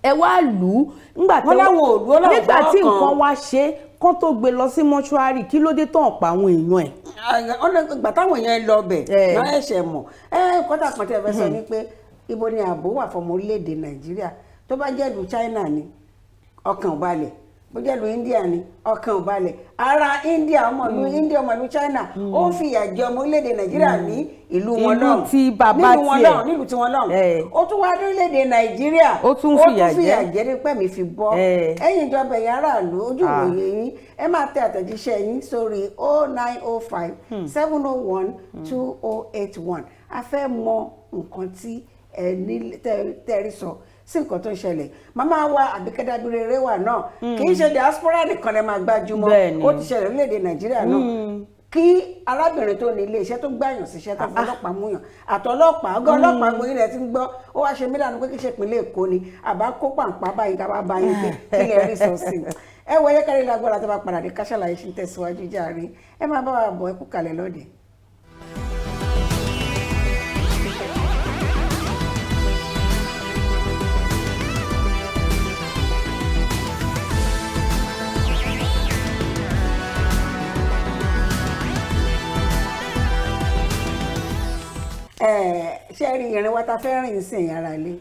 Ẹ wá lù ú nígbà Wọ́n láwọn ò lù ú, ó láwọn nígbà tí fọwọ́ kàn nǹkan án. wá ṣe. Kán tó gbé lọ sí mọ́ṣúárì, kí ló dé tán pa àwọn èèyàn ẹ̀? Ọ̀nà ìgbà táwọn èèyàn lọ bẹ̀ Eh. náà ẹ̀ṣẹ̀ mọ̀ ẹ kọ́tà kan tẹ́ ẹ fẹ́ sọ ni pé ibo ni ààbò wà fọmọ orílẹ̀-èdè Nàìjíríà? Tó bá jẹ́ ìlú China ni, ọkàn ò balẹ̀. Bó jẹ́ ìlú India ni, ọkàn ò balẹ̀. Ara India, ọmọ ìlú India, ọmọ ìlú China, ó ń fìyà jẹ ọmọ orílẹ̀-èdè Nàìjíríà ní ìlú wọn Ìlú lọ́hùn, tí bàbá nílùú wọn tiẹ̀. lọ́hùn, nílùú tí wọn lọ́hùn. Eh. Ó tún wá orílẹ̀-èdè Nàìjíríà, Ó tún fìyà jẹ. fìyà jẹ ní pẹ̀mí fi bọ́. Eh. Ẹ̀yin ìjọba, ẹ̀yin aráàlú, ojú Ah. ìwòye yín, ẹ máa tẹ àtẹ̀jíṣẹ́ yín sórí 0905 701 2081. A fẹ́ mọ nǹkan tí ẹ ní tẹ́rí sọ sí nǹkan tó ń ṣẹlẹ̀. Màmá wa Àbíkẹ́ Dábíréré wà náà, kì í ṣe diaspora nìkan lẹ máa gbájúmọ́. Bẹ́ẹ̀ni. Ó ti ṣẹlẹ̀ lórílẹ̀‐èdè Nàìjíríà náà, kí arábìnrin tó ní ilé iṣẹ́ tó gbàyàn síṣẹ́, tó fọlọ́pàá múyàn, àtọlọ́pàá ọgá ọlọ́pàá gbóyin ilẹ̀ tí ń gbọ́. Ó wá ṣe mílíọ̀nù pé kí ṣe ìpínlẹ̀ Èkó ni àbá kó pàǹpá báyìí ká bá bá yín pé kí lè rí sọ sí i. Ẹ wọ ẹyẹkẹrẹ lágbára tó bá padà dé, Ká Sálàyé ṣì ń tẹ̀síwájú jàre. Ẹ máa bá wa bọ̀, ẹ kú kalẹ̀ lọ́dẹ̀. Ṣé rí ìrìn wa ta fẹ́ rìn sí ẹ̀yìn ara ilé,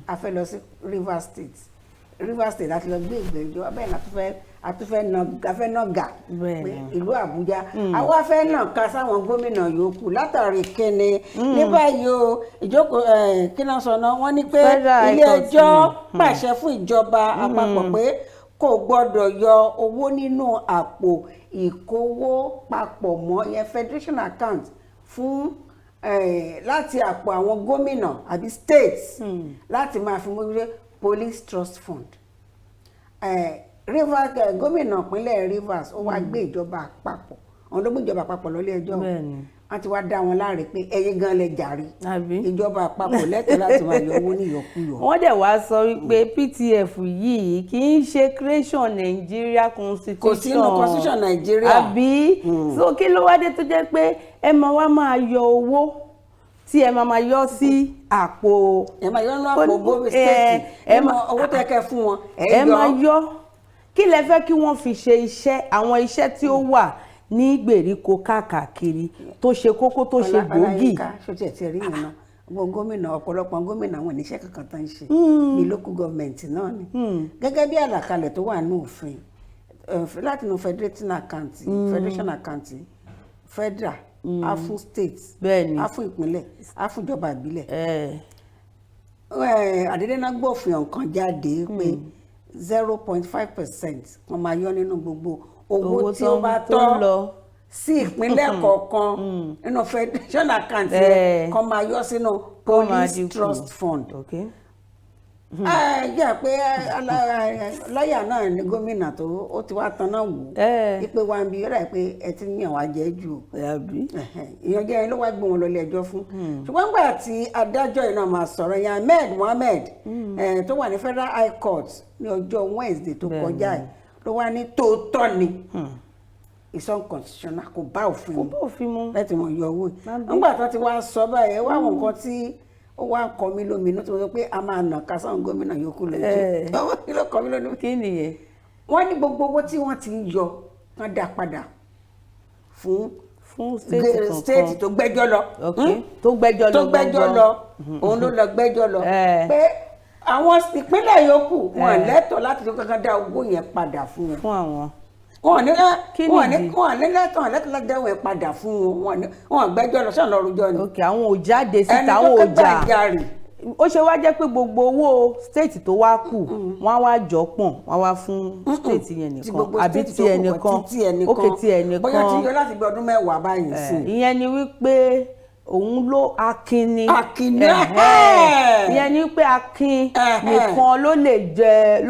a fẹ́ lọ sí Rivers State. Rivers State láti lọ gbé ìgbẹ́jọ́ abẹ́rẹ́ náà, a tún fẹ́ nà, a fẹ́ nà gà pé ìlú Àbújá àwa fẹ́ nà ká sáwọn gómìnà yòókù látàrí kíni ní báyìí o. Ìjókòó kí náà sọ náà, wọ́n ní pé Federal High ilé Court ẹjọ́ ni. pàṣẹ fún ìjọba àpapọ̀ pé kò gbọ́dọ̀ yọ owó nínú àpò ìkówó papọ̀ mọ́ yẹn, federation account, fún láti àpò àwọn gómìnà àbí states láti máa fi mójútó Police Trust Fund. Rivers, gómìnà ìpínlẹ̀ Rivers, ó wá gbé ìjọba àpapọ̀, àwọn ló gbé ìjọba àpapọ̀ lọ ilé ẹjọ́. Wọ́n ti wá dá wọn láre pé ẹ̀yin gan lẹ jàre. Àbí? Ìjọba àpapọ̀ lẹ́tọ̀ọ́ láti máa yọ owó níyọkúyọ. Wọ́n dẹ̀ wá sọ wípé PTF yìí kì í ṣe creation Nigeria constitution. Kò sí nínú constitution Nigeria. Àbí? So kí ló wá dé tó jẹ́ pé ẹ máa wá máa yọ owó tí ẹ máa máa yọ sí àpò? Ẹ máa yọ nínú àpò gómìnà state, ẹ nínú máa owó tẹ́ kẹ́ fún wọn, ẹ ẹ yọ. máa yọ. Kí lẹ fẹ́ kí wọ́n fi ṣe iṣẹ́, àwọn iṣẹ́ tí ó wà ní gbèríko káàkiri tó ṣe kókó, tó ṣe gbòógì? Ọláyínká, ṣó tiẹ̀ ti rí yẹn náà? Gbogbo gómìnà, ọ̀pọ̀lọpọ̀ gómìnà, àwọn oníṣẹ́ kankan tó ń ṣe ní local government náà ni. Gẹ́gẹ́ bí àlàkalẹ̀ tó wà ní òfin láti inú federation account, federation account, federal á fún state, á fún ìpínlẹ̀, á fún ìjọba ìbílẹ̀. Àdédé náà gbófin ọ̀kan jáde pé 0.5% wọ́n máa yọ nínú gbogbo owó Owó tí tó ó bá tó ń tọ́ lọ. sí ìpínlẹ̀ kọ̀ọ̀kan nínú federation account yẹn, kó máa yọ sínú Kó máa Police dínkù. Trust Fund. Ẹ jẹ́ pé lọ́ọ̀yà náà ni gómìnà tó ó ti wá tanná wò ó wípé wá ń bi ó dà pé ẹ ti ń yàn wá jẹ jù o. Àbí? Ìyànjẹ yẹn ló wá gbé wọn lọ ilé ẹjọ́ fún. Ṣùgbọ́n nígbà tí adájọ́ yìí náà máa sọ̀rọ̀ yẹn, Ahmed Mohammed, tó wà ní Federal High Court ní ọjọ́ Wednesday tó kọjá yìí, ló wá ní tòótọ́ ni, it's unconstitutional, kò bá òfin Kò mu bá òfin mu. láti mọ̀ yọ owó yìí. Àbí? Nígbà tó ti wá sọ báyìí, ẹ wá àwọn nǹkan tí ó wá kọ mí lóminú tí mo sọ pé a máa nà ká sáwọn gómìnà yòókù lójú. Kí ló kọ mí lóminú? Kí nìyẹn? Wọ́n ní gbogbo owó tí wọ́n ti ń yọ, wọ́n dá padà fún Fún state kankan. State tó gbẹ́jọ́ lọ. Tó gbẹ́jọ́ lọ. Tó gbẹ́jọ́ gangan. lọ, òun ló lọ gbẹ́jọ́ lọ, pé àwọn ìpínlẹ̀ yòókù wọn lẹ́tọ̀ọ́ láti tó kankan dá owó yẹn padà fún wọn. Fún àwọn. Wọn ní Kí wọn ní nìdí? Wọn ní lẹ́tọ̀ọ́ láti dá owó yẹn padà fún wọn. Wọn gbẹ́jọ́ lọ sọ̀nà lọ́rùjọ́ ni. Ok, àwọn ò jáde síta, Ẹni tó àwọn ò ké jà. gbàjarè. Ó ṣe wá jẹ́ pé gbogbo owó state tó wá kù, wọ́n á wá jọ pọ̀n, wọ́n á wá fún state yẹn Ti nìkan gbogbo àbí state ti tó kù ẹnìkan? kan, ti ẹnìkan. Ok, ti ẹnìkan. Bóyá ti yọ láti bí ọdún 10 báyìí sí. Ìyẹn ni wípé òun ló akin ni. Akin ni, Ẹ̀hẹ́. Ìyẹn ni wípé akin nìkan ló lè jẹ,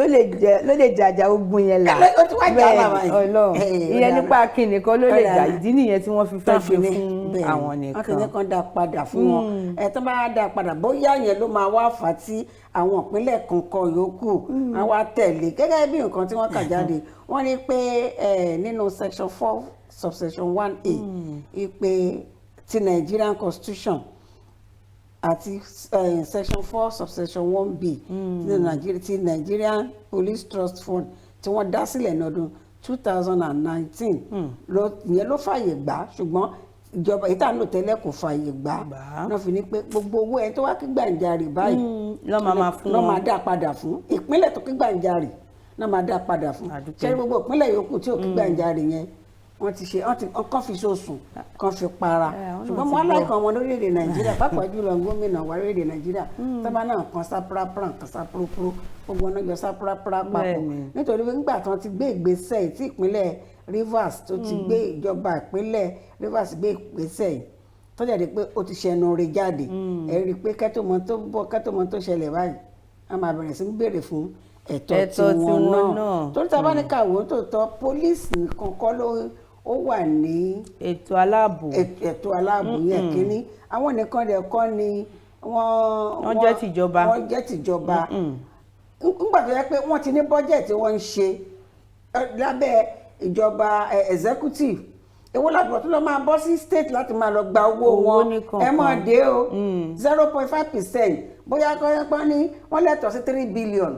ló lè jàjà ogun yẹn là. Ó ti wá jà là báyìí. Bẹ́ẹ̀ni, Ọlọ́run. Ó Ìyẹn dára. nípa akin nìkan ló lè Ó jà. dára. Ìdí nìyẹn tí wọ́n fi fẹ́ Tán fi gbé ní fún bẹ́ẹ̀ ni. àwọn Wọ́n ti ní nìkan. kán dá padà fún wọn. Ẹ tó bá dá padà, bóyá yẹn ló máa wá fà á tí àwọn ìpínlẹ̀ kankan yòókù á wá tẹ̀lé gẹ́gẹ́ bí nǹkan tí wọ́n kà jáde. Wọ́n ní pé nínú section 4 subsection 1A ìpè ti Nigerian Constitution àti section 4 subsection 1B ti Nigerian Police Trust Fund tí wọ́n dá sílẹ̀ ní ọdún 2019 ló ìyẹn ló fààyè gbà. Ṣùgbọ́n ìjọba èyí tá à ń lò tẹ́lẹ̀ kò fààyè gbà. Gbà á. Náà fi ní pé gbogbo owó ẹni tó wá kí gbàǹjarè báyìí lọ́ máa máa fún lọ́ wọn. máa dá padà fún ìpínlẹ̀ tó kí gbàǹjarè náà, máa dá padà fún. Àdúpẹ́. Ṣé gbogbo ìpínlẹ̀ yòókù tí ò kí gbàǹjarè yẹn, wọ́n ti ṣe, wọ́n ti kàn fi sósùn, kàn fi para. Ẹ, àwọn náà Ṣùgbọ́n ti mo gbọ́. aláìkan ọmọ lórílẹ̀‐èdè Nàìjíríà, pàápàá jùlọ gómìnà wa lórílẹ̀‐èdè Nàìjíríà, tọ́ba náà kan sápúrápúrá, kan sápúrúpúrú, gbogbo ọ̀nà jọ sápúrápúrá papọ̀. Nítorí pé nígbà tí wọ́n ti gbé ìgbésẹ̀ yìí, tí ìpínlẹ̀ Rivers tó ti gbé, ìjọba ìpínlẹ̀ Rivers gbé ìgbésẹ̀ yìí, tó jáde pé ó ti ṣẹnu rẹ̀ jáde, ẹ rí i pé kẹ́tòmọ́ tó bọ̀, kẹ́tòmọ́ tó ṣẹlẹ̀ báyìí, a máa bẹ̀rẹ̀ sí ń béèrè fún ẹ̀tọ́ Ẹ̀tọ́ tiwọn tiwọn náà. náà. Torí tá a bá ní ká wò ó tó tọ́, pólíìsì nìkan kọ́ ló ó wà ní ètò aláàbò. Ètò aláàbò yẹn kínní, àwọn nìkan dẹ̀ kọ́ ni wọ́n Wọ́n jẹ́ tìjọba. Wọ́n jẹ́ tìjọba. Nígbà tó yẹ pé wọ́n ti ní bọ́jẹ̀tì wọ́n ń ṣe lábẹ́ ìjọba executive, èwo lábọ̀ tó lọ máa bọ́ sí state láti máa lọ gba owó Owó wọn? ní Ẹ mọ̀ kọ̀ọ̀kan. dé o, 0.5%, bóyá kọ́yọ́pọ́n ní wọ́n lẹ́tọ̀ọ́ sí 3 billion,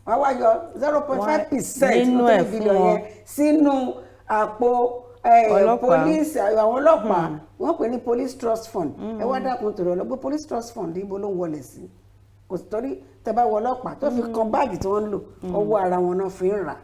wọ́n wá yọ 0.5% Nínú three ẹ̀ fún billion wọn. yẹn sínú àpò Ọlọ́pàá. police, àwọn ọlọ́pàá, wọ́n pè ní police trust fund. Ẹ wá dákun tòrò ọlọ́gbé, police trust fund ibo ló ń wọlé sí? Kò sí, torí tẹ bá wọ ọlọ́pàá tó fi kan báàgì tí wọ́n ń lò, owó ara wọn náà fi ń rà.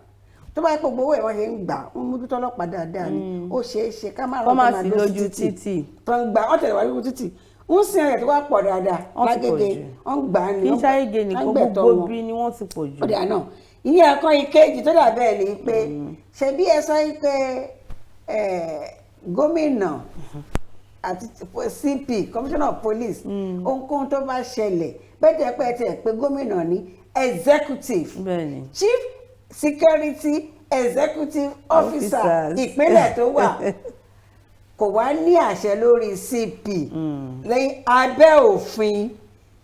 Tó bá yẹ kó gbowó ẹ̀ wọ́n ṣe ń gbà, wọ́n mójútó ọlọ́pàá dáadáa ni, ó ṣeé ṣe ká má Kọ́ má rọ́ọ̀tún sí lójú títì. Tó ń gbà wọ́n tẹ̀lé wá lójú títì, ń sin ẹ̀yẹ̀ tó wá pọ̀ dáadáa. Wọ́n ti pọ̀ Lágége jù. wọ́n ń gbà á ni Kì í wọ́n ṣàyègè ń nìkan, gbẹ̀tọ́ gbogbo wọn. bí ni wọ́n ti pọ̀ jù. Ó dà náà, ìyẹn ẹ̀kan. Ìkejì tó dà bẹ́ẹ̀ ni pé ṣebí ẹ sọ pé gómìnà àti CP, commissioner of police, ohunkóhun tó bá ṣẹlẹ̀ bẹ́ẹ̀ tẹ́ pé ẹ tiẹ̀ pé gómìnà ní executive, chief security executive officer Officers. ìpínlẹ̀ tó wà kò wá ní àṣẹ lórí CP lẹ́yìn abẹ́ òfin,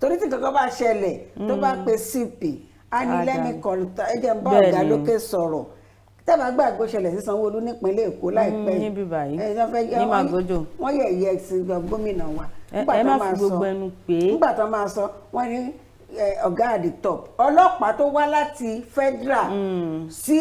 torí tí kankan bá ṣẹlẹ̀, tó bá pe CP, á ní Á lẹ́mí dá. kọlùtà, ẹ jẹ́ n bá ọ̀gá lókè sọ̀rọ̀. Tẹ́bà gbàgbé, ṣẹlẹ̀ sí Sanwó-Olú nípínlẹ̀ Èkó láìpẹ́ yìí. Níbí báyìí, Ẹ, wọ́n ní Magodo. Wọ́n yẹ̀yẹ́ sí gómìnà wa. Nígbà Ẹ tó má máa fi gbogbo ẹnu pé. Nígbà tó máa sọ, wọ́n ní ọ̀gá at the top, ọlọ́pàá tó wá láti federal sí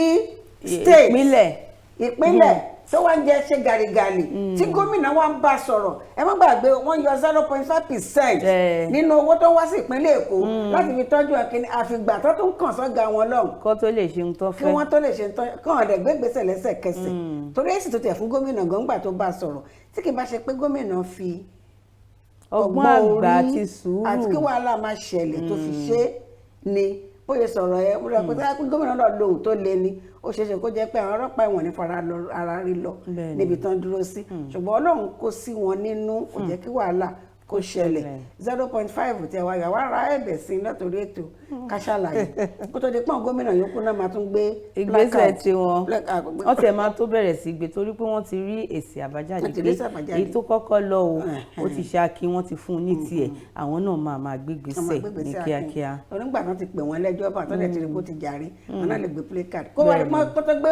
state, Ìpínlẹ̀. Ìpínlẹ̀ tó wá ń jẹ́ ṣe gàrìgàrì tí gómìnà wa ń bá sọ̀rọ̀. Ẹ má gbàgbé, wọ́n yọ 0.5% nínú owó tó wá sí ìpínlẹ̀ Èkó láti fi tọ́jú ẹ̀kíní, àfìgbà tó tún kàn sọ́gà wọn lọ́hùn Kó tó lè ṣe ohun tó kí fẹ́. wọ́n tó lè ṣe tán, kàn ọ̀dẹ̀ gbégbèsè lẹ́sẹ̀kẹsẹ̀, torí èsì tó tẹ̀ fún gómìnà gọ́ngbà tó bá sọ̀rọ̀, tí kì bá ṣe pé gómìnà fi ọgbọ́n àgbà orí àti sùúrù àti kí wàhálà má ṣẹlẹ̀ tó fi ṣe é ni bóyá sọ̀rọ̀ ẹ wúlò pé táyà pé gómìnà náà lóhùn tó le ni, ó ṣeé ṣe kó jẹ́ pé àwọn ọlọ́pàá ẹ̀wọ̀n ní fara lọ ara rí lọ níbi tán dúró sí. Ṣùgbọ́n Ọlọ́run kó sí wọn nínú, kò jẹ́ kí wàhálà kó ṣẹlẹ̀. Ṣẹlẹ̀. 0.5 tẹ wáyà wá ra ẹ̀bẹ̀ sí látòrí ètò Ká Ṣàlàyé, kó tó di pọ́n gómìnà yòókù náà máa tún gbé ìgbésẹ̀ placard. tiwọn. Placard. Wọ́n tiẹ̀ máa tó bẹ̀rẹ̀ sí gbé, torí pé wọ́n ti rí èsì àbájáde Wọ́n ti pé rí èsì àbájáde. èyí tó kọ́kọ́ lọ o, ó ti ṣe akin, wọ́n ti fún un ní tiẹ̀, àwọn náà máa máa gbé Wọ́n máa ìgbésẹ̀ gbé ní ìgbésẹ̀ akin. kíákíá. Onígbà tán ti pè wọ́n lẹ́jọ́ bá tán lè ti rí kó ti jàre, wọn náà lè gbé placard kó wá kó tó gbé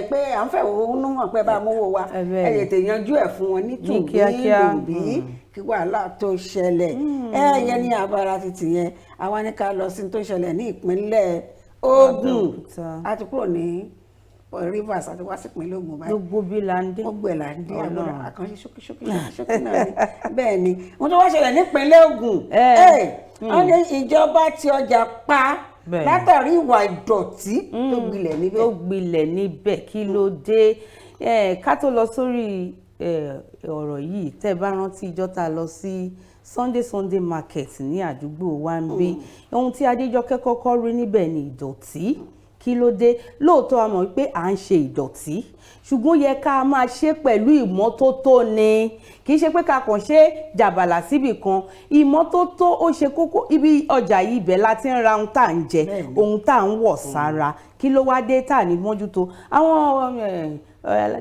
pé à ń fẹ́ òun hàn pé bá a mówó wa. Ẹ bẹ́ẹ̀ Ẹ ni. tètè yanjú ẹ̀ fún wọn ní Ní kíákíá. tùbí kí wàhálà tó ṣẹlẹ̀. Ẹ yẹn ní abala títì yẹn, àwa ní ká lọ sí tó ṣẹlẹ̀ ní ìpínlẹ̀ Ògùn. Abẹ́òkúta. A ti kúrò ní Rivers, àti wá sí ìpínlẹ̀ Ògùn báyìí. Gbogbo bí là ń dé. Gbogbo ẹ̀ là ń dé. Ọlọ́run. Àgbọ̀dọ̀ àkànṣe ṣókí ṣókí ṣókí ṣókí náà ni. Bẹ́ẹ̀ ni, wọ́n tó wá ṣẹlẹ̀ nípínlẹ̀ Ògùn, wọ́n ní ìjọba ti ọjà pa látàrí ìwà ìdọ̀tí tó gbilẹ̀ níbẹ̀. Tó gbilẹ̀ níbẹ̀, kí ló dé? Ká tó lọ sórí ọ̀rọ̀ yìí, tẹ́ ẹ bá rántí ìjọ́ tá a lọ sí Sunday Sunday market ní àdúgbò wa ń bí, ohun tí Adéjọkẹ́ kọ́kọ́ rí níbẹ̀ ni ìdọ̀tí. Kí ló dé? Lóòótọ́ a mọ̀ wípé à ń ṣe ìdọ̀tí, ṣùgbọ́n ó yẹ ká máa ṣe pẹ̀lú ìmọ́tótó ni, kì í ṣe pé ká kàn ṣe jàbàlà síbì kan. Ìmọ́tótó ó ṣe kókó. Ibi ọjà yìí, ibẹ̀ la ti ń ra ohun tá à ń jẹ, ohun tá à ń wọ̀ sára. Kí ló wá dé tá à ní mójútó? Àwọn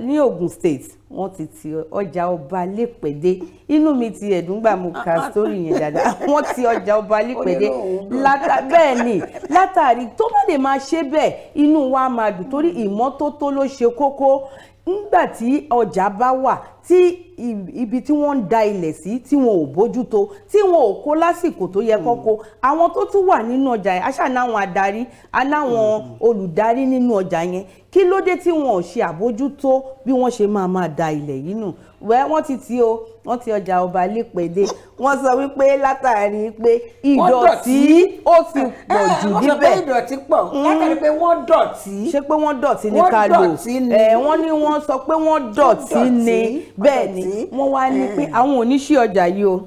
ní Ogun State, wọ́n ti ti ọjà ọba lẹ́pẹ̀dé. Inú mi ti ẹ̀dùn gbà mo ka story yẹn dáadáa. Wọ́n ti ọjà ọba lẹ́pẹ̀dé. Bẹ́ẹ̀ ni, látàrí tó bá lè máa ṣe bẹ́ẹ̀, inú wa máa dùn, torí ìmọ́tótó ló ṣe kókó. Nígbà tí ọjà bá wà Tí ibi tí wọ́n ń da ilẹ̀ sí, tí wọn ò bójútó, tí wọn ò kó lásìkò tó yẹ kó kó. Àwọn tó tún wà nínú ọjà yẹn, aṣáà náwọn adarí, anáwọn olùdarí nínú ọjà yẹn, kí ló dé tí wọn ò ṣe àbójútó bí wọ́n ṣe máa máa da ilẹ̀ yìí nù? Wẹ́ wọ́n ti tí o, wọ́n ti ọjà ọba lípèdè. Wọ́n sọ wípé látàrí pé ìdọ̀tí ó ti pọ̀ jù Wọ́n sọ pé níbẹ̀. Ìdọ̀tí pọ̀ látàrí pé wọ́n dọ̀tí. Ṣé pé wọ́n dọ̀tí ní Wọ́n ká lò? Dọ̀tí ni. Ẹ wọ́n ní, wọ́n sọ pé wọ́n dọ̀tí ni. Dọ̀tí, Bẹ́ẹ̀ ni. dọ̀tí. Wọ́n wá ní pé àwọn ò ní ṣí ọjà yìí o,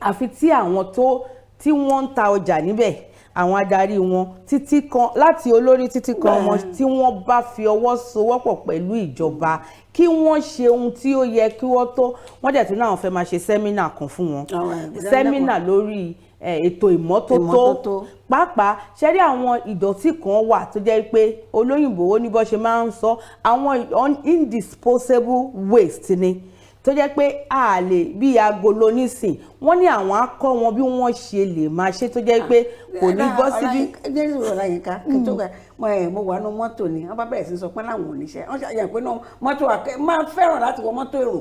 àfi tí àwọn tó tí wọ́n ń ta ọjà níbẹ̀, àwọn adarí wọn, títí kan láti olórí títí kan wọn, tí wọ́n bá fi ọwọ́ sowọ́pọ̀ pẹ̀lú ìjọba kí wọ́n ṣe ohun tí ó yẹ kí wọ́n tó. Wọ́n dẹ̀ tún náà fẹ́ máa ṣe seminar kan fún wọn, Àwọn ìdánilẹ́kọ̀ọ́. Seminar lórí ètò ìmọ́tótó. Ìmọ́tótó. Pàápàá ṣẹ́rí, àwọn ìdọ̀tí kan wà tó jẹ́ pé olóyìnbó ó ní bó ṣe máa ń sọ, àwọn indisposable waste ni, tó jẹ́ pé a lè bí agolo nísìn. Wọ́n ní àwọn á kọ́ wọn bí wọ́n ṣe lè máa ṣe tó jẹ́ pé kò ní bọ́ síbí. Jésù Ọláyínká, kí n tó gbà, mo ẹ mo wà nú mọ́tò ni wọ́n bá bẹ̀rẹ̀ sí sọ pé láwọn ò níṣẹ́. Wọ́n ṣàyẹ̀ pé náà mọ́tò àkẹ́ máa ń fẹ́ràn láti wọ mọ́tò èrò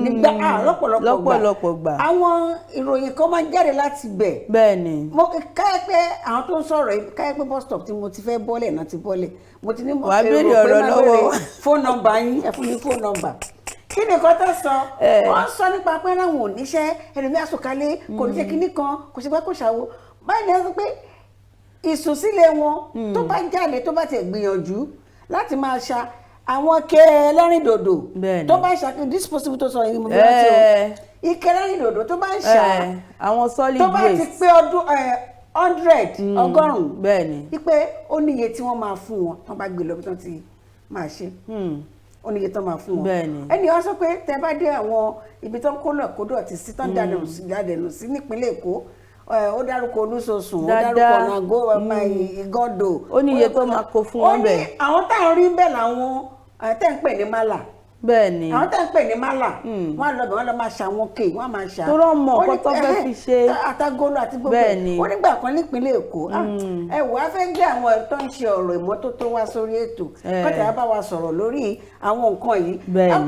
nígbà lọ́pọ̀lọpọ̀ gbà. Lọ́pọ̀lọpọ̀ gbà. Àwọn ìròyìn kan máa ń jáde láti bẹ̀. Bẹ́ẹ̀ ni. Mo káyọ̀ pé àwọn tó ń sọ̀rọ̀ yìí, káyọ̀ pé bus stop tí mo ti fẹ́ bọ́lẹ̀ náà ti bọ́lẹ̀, mo ti ní mo Wàá béèrè èrò pé ọ̀rọ̀ máa lọ́wọ́ béèrè wa. Phone number yín, ẹ fún mi phone number. Kí ni nǹkan tó sọ? Wọ́n sọ nípa pé láwọn ò níṣẹ́, ẹlòmíà sọ̀kalẹ̀, kò ní ṣe kinní kan, kò ṣe pé kò ṣàwo báyìí ni. Wọ́n sọ pé ìsùnsílẹ̀ wọn, tó bá jáde, tó bá tiẹ̀ gbìyànjú láti máa ṣa àwọn ike ẹlẹ́rìndòdò, tó bá ṣa disposable tó sọ yìí, mo fi rántí o, ike ẹlẹ́rìndòdò tó bá ń ṣa, Àwọn solid tó bá ti waste. Pé ọdún 100, 100, wípé ó níye tí wọ́n máa fún wọn tán bá gbé lọ bí tán ti máa ṣe, ó níye tán máa fún wọn. Ẹnì wá sọ pé tẹ bá dé àwọn ibi tó ń kó lọ kó dọ̀tí sí, tán dànù sí nípínlẹ̀ Èkó, ó dárúkọ Olúṣosùn, ó dárúkọ Ọ̀nàgó, Ìgàndò. Ó níye tó máa kó fún wọn bẹ́ẹ̀. Ó ní àwọn táwọn rí bẹ́ẹ̀ làwọn tẹ́ ń pè ní málà. Àwọn tẹ́ ń pè ní málà, wọ́n á lọ bẹ̀, wọ́n lọ máa ṣàwọn kéè, wọ́n á máa ṣà. Tó rọ̀ mọ́ nǹkan tó fẹ́ fi ṣe. Àtagolo àti gbogbo ẹ̀. Ó nígbà kan nípínlẹ̀ Èkó, ẹ wò, á fẹ́ gbé àwọn tó ń ṣe ọ̀rọ̀ ìmọ́tótó wá sórí ètò, kọ́tà bá wa sọ̀rọ̀ lórí àwọn nǹkan yìí,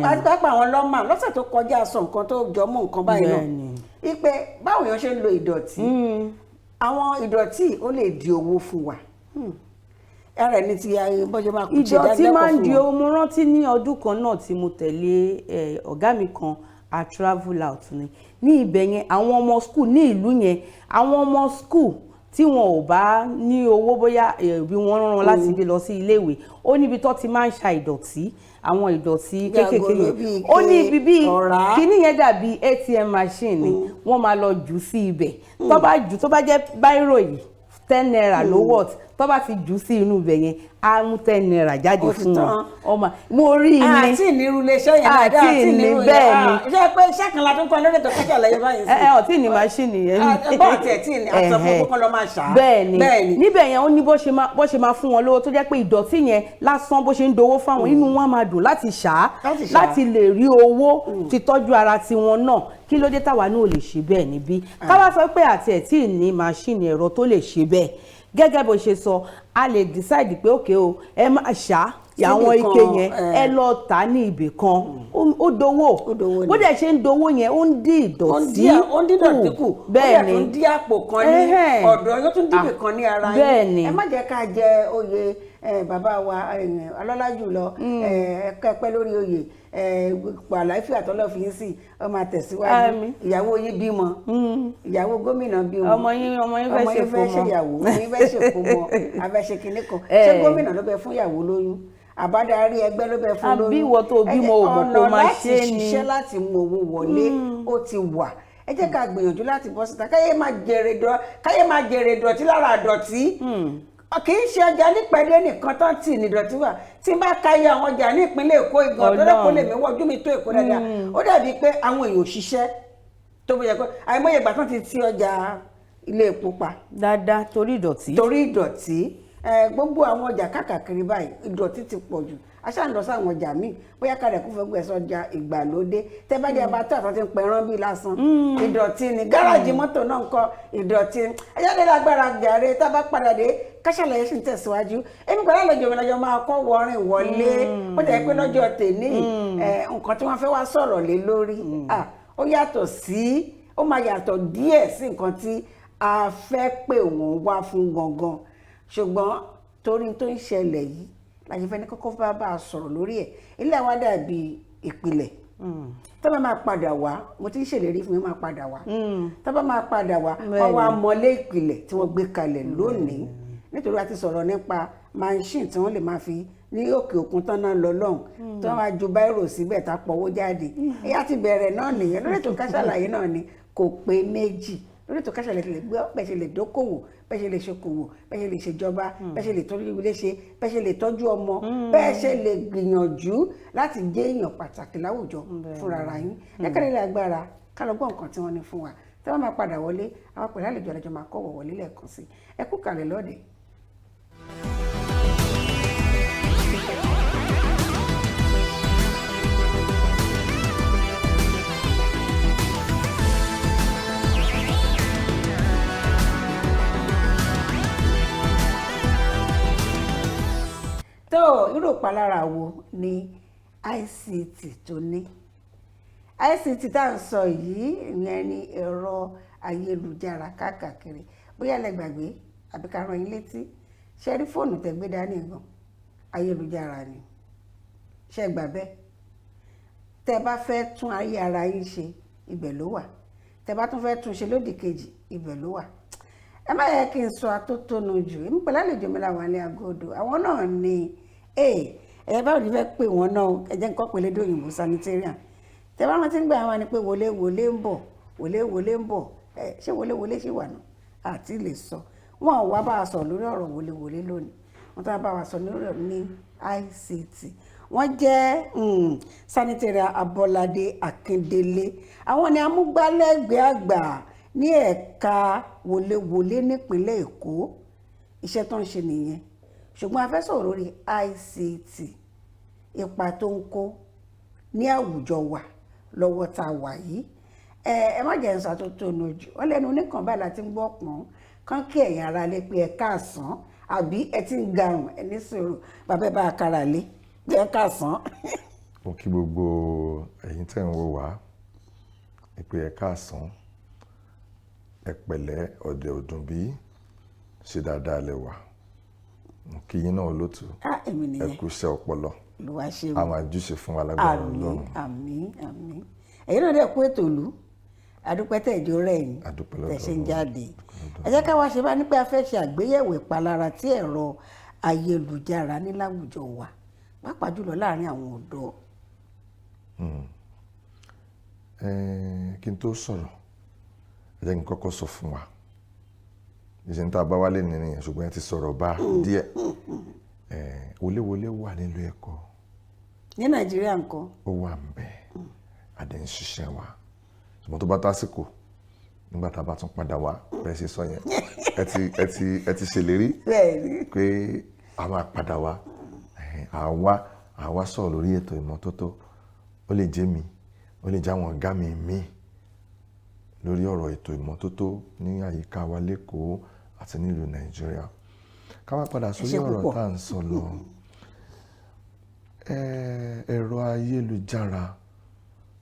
àti pàápàá àwọn lọ́mà. Lọ́sẹ̀ tó kọjá, sọ nǹkan tó jọ mọ́ nǹkan báyìí náà, ipe báwo èèyàn ṣe ń lo ìdọ̀tí, àwọn ìdọ̀tí ó lè di owó fún wa. Ara ẹni tí bọ́jọ́ máa kú ṣe Ìdọ̀tí máa ń ìdánilẹ́kọ̀ọ́ di fún wọn. owó. Mo rántí ní ọdún kan náà tí mo tẹ̀lé ọ̀gá mi kan, a travel out ni. Ní ibẹ̀ yẹn, àwọn ọmọ school ní ìlú yẹn, àwọn ọmọ school tí wọn ò bá ní owó, bóyá bí wọ́n rán wọn láti ibi lọ sí iléèwé, ó níbi tó ti máa ń ṣa ìdọ̀tí, àwọn ìdọ̀tí Bí kéékèèké agolo, yẹn. bí Ó ní ike, ibi bíi ọ̀rá. kíní yẹn dàbí ATM machine ni. Wọ́n máa lọ jù sí ibẹ̀. Tó bá jù, tó bá jẹ́ biro yìí, ₦10 ló worth. Tó bá ti jù sí inú ibẹ̀ yẹn, á mú ₦10 jáde Ó ti fún tán. wọn. Ọmọ mo rí i ní. Àti ìnirú iléeṣẹ́ yẹn dáadáa. Àti Àti ìní, ìnirú. Bẹ́ẹ̀ ni. Ṣé pé iṣẹ́ kan la tún kọ́ lórí ètò Ká Ṣàlàyé báyìí sí? Ẹ ẹ ọtí ní machine yẹn. Bọ́ọ̀ tiẹ̀ tí ní àti sọ fún kókó lọ máa ṣá. Bẹ́ẹ̀ ni. Bẹ́ẹ̀ ni. Níbẹ̀ yẹn, ó ní bó ṣe máa fún wọn lówó, tó jẹ́ pé ìdọ̀tí yẹn lásán, bó ṣe ń dowó fáwọn, inú wọn á máa dùn láti ṣá, Láti ṣá. láti lè rí owó ti tọ́jú ara tiwọn náà. Kí ló dé táwa náà ò lè ṣe bẹ́ẹ̀ níbí? Ká wá sọ pé àti ẹ̀ tí ì ní machine, ẹ̀rọ tó lè ṣe bẹ́ẹ̀, gẹ́gẹ́ bó ṣe sọ, a lè decide pé òkè o, ẹ máa ṣá àwọn Síbì ike kan, yẹn, ẹ lọ tà á ní ibì kan. Ó dowó. Ó dowó ni. Bó dẹ̀ ṣe ń dowó yẹn, ó ń dín Ó ń ìdọ̀tí ó ń dín ìdọ̀tí kù. Bẹ́ẹ̀ Ó ni. dẹ̀ tún dín àpò kan ní ọ̀dọ̀, yóò tún dín kan ní ara yín. Bẹ́ẹ̀ ni. Ẹ má jẹ́ ká jẹ oyè bàbá wa ọlọ́lá jùlọ, kẹ́pẹ́ lórí oyè, ipò àlàáfíà tọ́lọ́ fi ń sì ọ máa tẹ̀síwájú. Àmín. Ìyàwó yín bímọ, ìyàwó gómìnà bímọ. Ọmọ yín fẹ́ Ọmọ yín fẹ́ ṣèkómọ. ṣèyàwó, ọmọ yín fẹ́ ṣèkómọ, abẹ́ ṣe kinní kan. Ṣé gómìnà ló bẹ fún ìyàwó lóyún? Àbádarí ẹgbẹ́ ló bẹ fún Àbí lóyún? ìwọ tó bímọ ò mọ̀ kó Ọ̀nà máa láti ṣe é ni. ṣiṣẹ́ láti mú owó wọlé, ó ti wà. Ẹ jẹ́ ká gbìyànjú láti bọ́ síta, káyé máa jèrè dọ̀tí lára dọ̀tí. Kì í ṣe ọjà nípẹ̀lẹ́ nìkan tán tì ní dọ̀tí wà. Tí n bá ka iye àwọn ọjà ní ìpínlẹ̀ Èkó ìgàn tó lẹ́kọ̀ọ́ lèmi wọ́n ojú mi tó Èkó dáadáa, ó dàbí pé àwọn èèyàn ò ṣiṣẹ́ tó bóyá pé àìmọye ìgbà tán ti ti ọjà ilé epo pa. Dáadáa, torí ìdọ̀tí. Torí ìdọ̀tí. Gbogbo àwọn ọjà káàkiri báyìí, ìdọ̀tí ti pọ̀ jù. Aṣáà ń lọ sáwọn ọjà míì, bóyá kalẹ̀ kó fẹ́ gbẹ̀sọ̀ ọjà ìgbàlódé. Tẹ́ bá dé abatọ́ àtàtì ń pẹran bíi lásán, ìdọ̀tí ni. Gáràjì mọ́tò náà ń kọ́, ìdọ̀tí ni. Ẹ jáde lágbára jàre. Tá a bá padà dé ká Ká Ṣàlàyé sì ń tẹ̀síwájú. Èmi pẹ̀lú àlejò mi lọ́jọ́ máa kọ́ wọrin wọlé. Ó jẹ́ pé lọ́jọ́ tèmi, nǹkan tí wọ́n fẹ́ wá sọ̀rọ̀ lé lórí, ó yàtọ̀ sí, ó máa yàtọ̀ díẹ̀ sí nǹkan tí a fẹ́ pè wọ́n wá fún gangan, ṣùgbọ́n torí tó ń ṣẹlẹ̀ yìí la ṣe fẹ́ ní kọ́kọ́ bá a sọ̀rọ̀ lórí ẹ̀. Ilé wa dàbí ìpìlẹ̀. Tó bá máa padà wá, mo ti ń ṣèlérí fún mi, máa padà wá. Tó bá máa padà wá, wọ́n wá mọlé ìpìlẹ̀ tí wọ́n gbé kalẹ̀ lónìí, nítorí a ti sọ̀rọ̀ nípa machine tí wọ́n lè máa fi ní òkè òkun tán náà lọ lọ́hùn, tí wọ́n máa ju báírò síbẹ̀ tá pọ̀wó jáde. Ẹ̀yà ti bẹ̀rẹ̀ náà nìyẹn lórí ètò Ká Ṣàlàyé náà ni. Kò pé méjì lórí ètò Ká Ṣàlàyé lè gbọ́ bẹ́ẹ̀ ṣe lè dókòwò, bẹ́ẹ̀ ṣe lè ṣokòwò, bẹ́ẹ̀ ṣe lè ṣèjọba, bẹ́ẹ̀ ṣe lè tọ́jú ilé ṣe, bẹ́ẹ̀ ṣe lè tọ́jú ọmọ, bẹ́ẹ̀ ṣe lè gbìyànjú láti jẹ́ èèyàn pàtàkì láwùjọ fúnra ara yín. Lẹ́kẹ̀rẹ́ ilé agbára, ká lọ gbọ́ nǹkan tí wọ́n ní fún wa. Tí wọ́n máa padà wọlé, àwọn pẹ̀lú àlejò àlejò máa kọ́ wọ̀ wọlé lẹ́ẹ̀kan sí. Ẹ kú kàlẹ̀ lọ́dẹ̀. Tó irú ìpalára wo ni ICT tó ní? ICT tá à ń sọ yìí, ìyẹn ni ẹ̀rọ ayélujára káàkiri. Bóyá lẹ gbàgbé àbí ká rán yín létí, ṣe rí fóònù tẹ́ gbé dání gan, ayélujára ni. Ṣe gbà bẹ́ẹ̀? Tẹ́ bá fẹ́ tún ayé ara yín ṣe, ibẹ̀ ló wà. Tẹ́ bá tún fẹ́ tún ṣe lódì kejì, ibẹ̀ ló wà. Ẹ má yẹ kí n sọ atótónu jù. Èmi pẹ̀lú àlejò mi làwọn ilé agodo, àwọn náà ni ẹ̀yẹ báwo ni fẹ́ pè wọ́n náà. Ẹ jẹ́ nǹkan pèlè dóyìnbó, sanitarian. Tẹ́ bá rántí gbà wá ni pé wọlé wọlé ń bọ̀, wọlé wọlé ń bọ̀. Ẹ ṣé wọlé wọlé ṣì wà náà àti lè sọ wọn ò wá bá a sọ lórí ọ̀rọ̀ wọlé wọlé lónìí. Wọn tó bá wa sọ lórí ọ̀rọ̀ ní ICT. Wọ́n jẹ́ sanitarian Abọ́ládé Akíndélé. Àwọn ni amúgbálẹ́gbẹ̀ẹ́ àgbà ní ẹ̀ka wọléwọlé nípínlẹ̀ Èkó. Iṣẹ́ tó ń ṣe nìyẹn, ṣùgbọ́n a fẹ́ sọ̀rọ̀ lórí ICT, ipa tó ń kó ní àwùjọ wa lọ́wọ́ tá a wà yìí. Ẹ má jẹ́ nsọ tó nu jù wọ́n lẹ́nu oníkan báyìí láti ń gbọ́ pọ́n kán kí ẹ̀yin ara lé pé ẹ káàsán, àbí ẹ ti ń garùn. Ẹ ní sùúrù, bàbá, ẹ bá a kára lé pé ẹ káàsán. Mo kí gbogbo ẹ̀yin tẹ́ ń wò wá pé ẹ káàsán, ẹ pẹ̀lẹ́, ọ̀dẹ̀ ọdún bí ṣe dáadáa lẹ wà. Mo kí yín náà lótú. Á, èmi Ẹ nìyẹn. kú iṣẹ́ ọpọlọ. Ló wá ṣe. Àwọn àjùṣe fún wa lágbára Àmín. Ọlọ́run. Àmín, àmín. Ẹ̀yin náà dẹ̀ kú ètò ìlú, àdúpẹ́ tẹ̀jọ́ rẹ̀ yín. Àdúpẹ́ lọ́dọ̀ Tẹ̀ ṣe ń Ọlọ́run. jáde. Ẹ jẹ́ ká wá ṣe bá ní pé a fẹ́ ṣe àgbéyẹ̀wò ìpalára tí ẹ̀rọ ayélujára ní láwùjọ wa, pàápàá jùlọ láàárín àwọn ọ̀dọ́. Kí n tó sọ̀rọ̀, ẹ jẹ́ kí n kọ́kọ́ sọ fún wa ìṣe ní tá a bá wálé nìyẹn, ṣùgbọ́n ẹ ti sọ̀rọ̀ bá díẹ̀. Wọléwọlé wà nílùú Èkó. Ní Nàìjíríà nǹkan. Ó wà ń bẹ, adé ń ṣiṣẹ́ wa, ṣùgbọ́n tó bá tásìkò, nígbà tá a bá tún padà wá, bẹ́ẹ̀ ṣe sọ yẹn, ẹ ti ṣèlérí Bẹ́ẹ̀ ni. pé a máa padà wá. Àwa sọ̀rọ̀ lórí ètò ìmọ́tótó. Ó lè jẹ́ mi, ó lè jẹ́ àwọn ọ̀gá mi míì lórí ọ̀rọ̀ ètò ìmọ́tótó ní àyíká wa lÉkòó àti nílùú Nàìjíríà. Ká wá padà sórí Ṣé ọ̀rọ̀ púpọ̀. tá à ń sọ lọ. Ẹ̀rọ ayélujára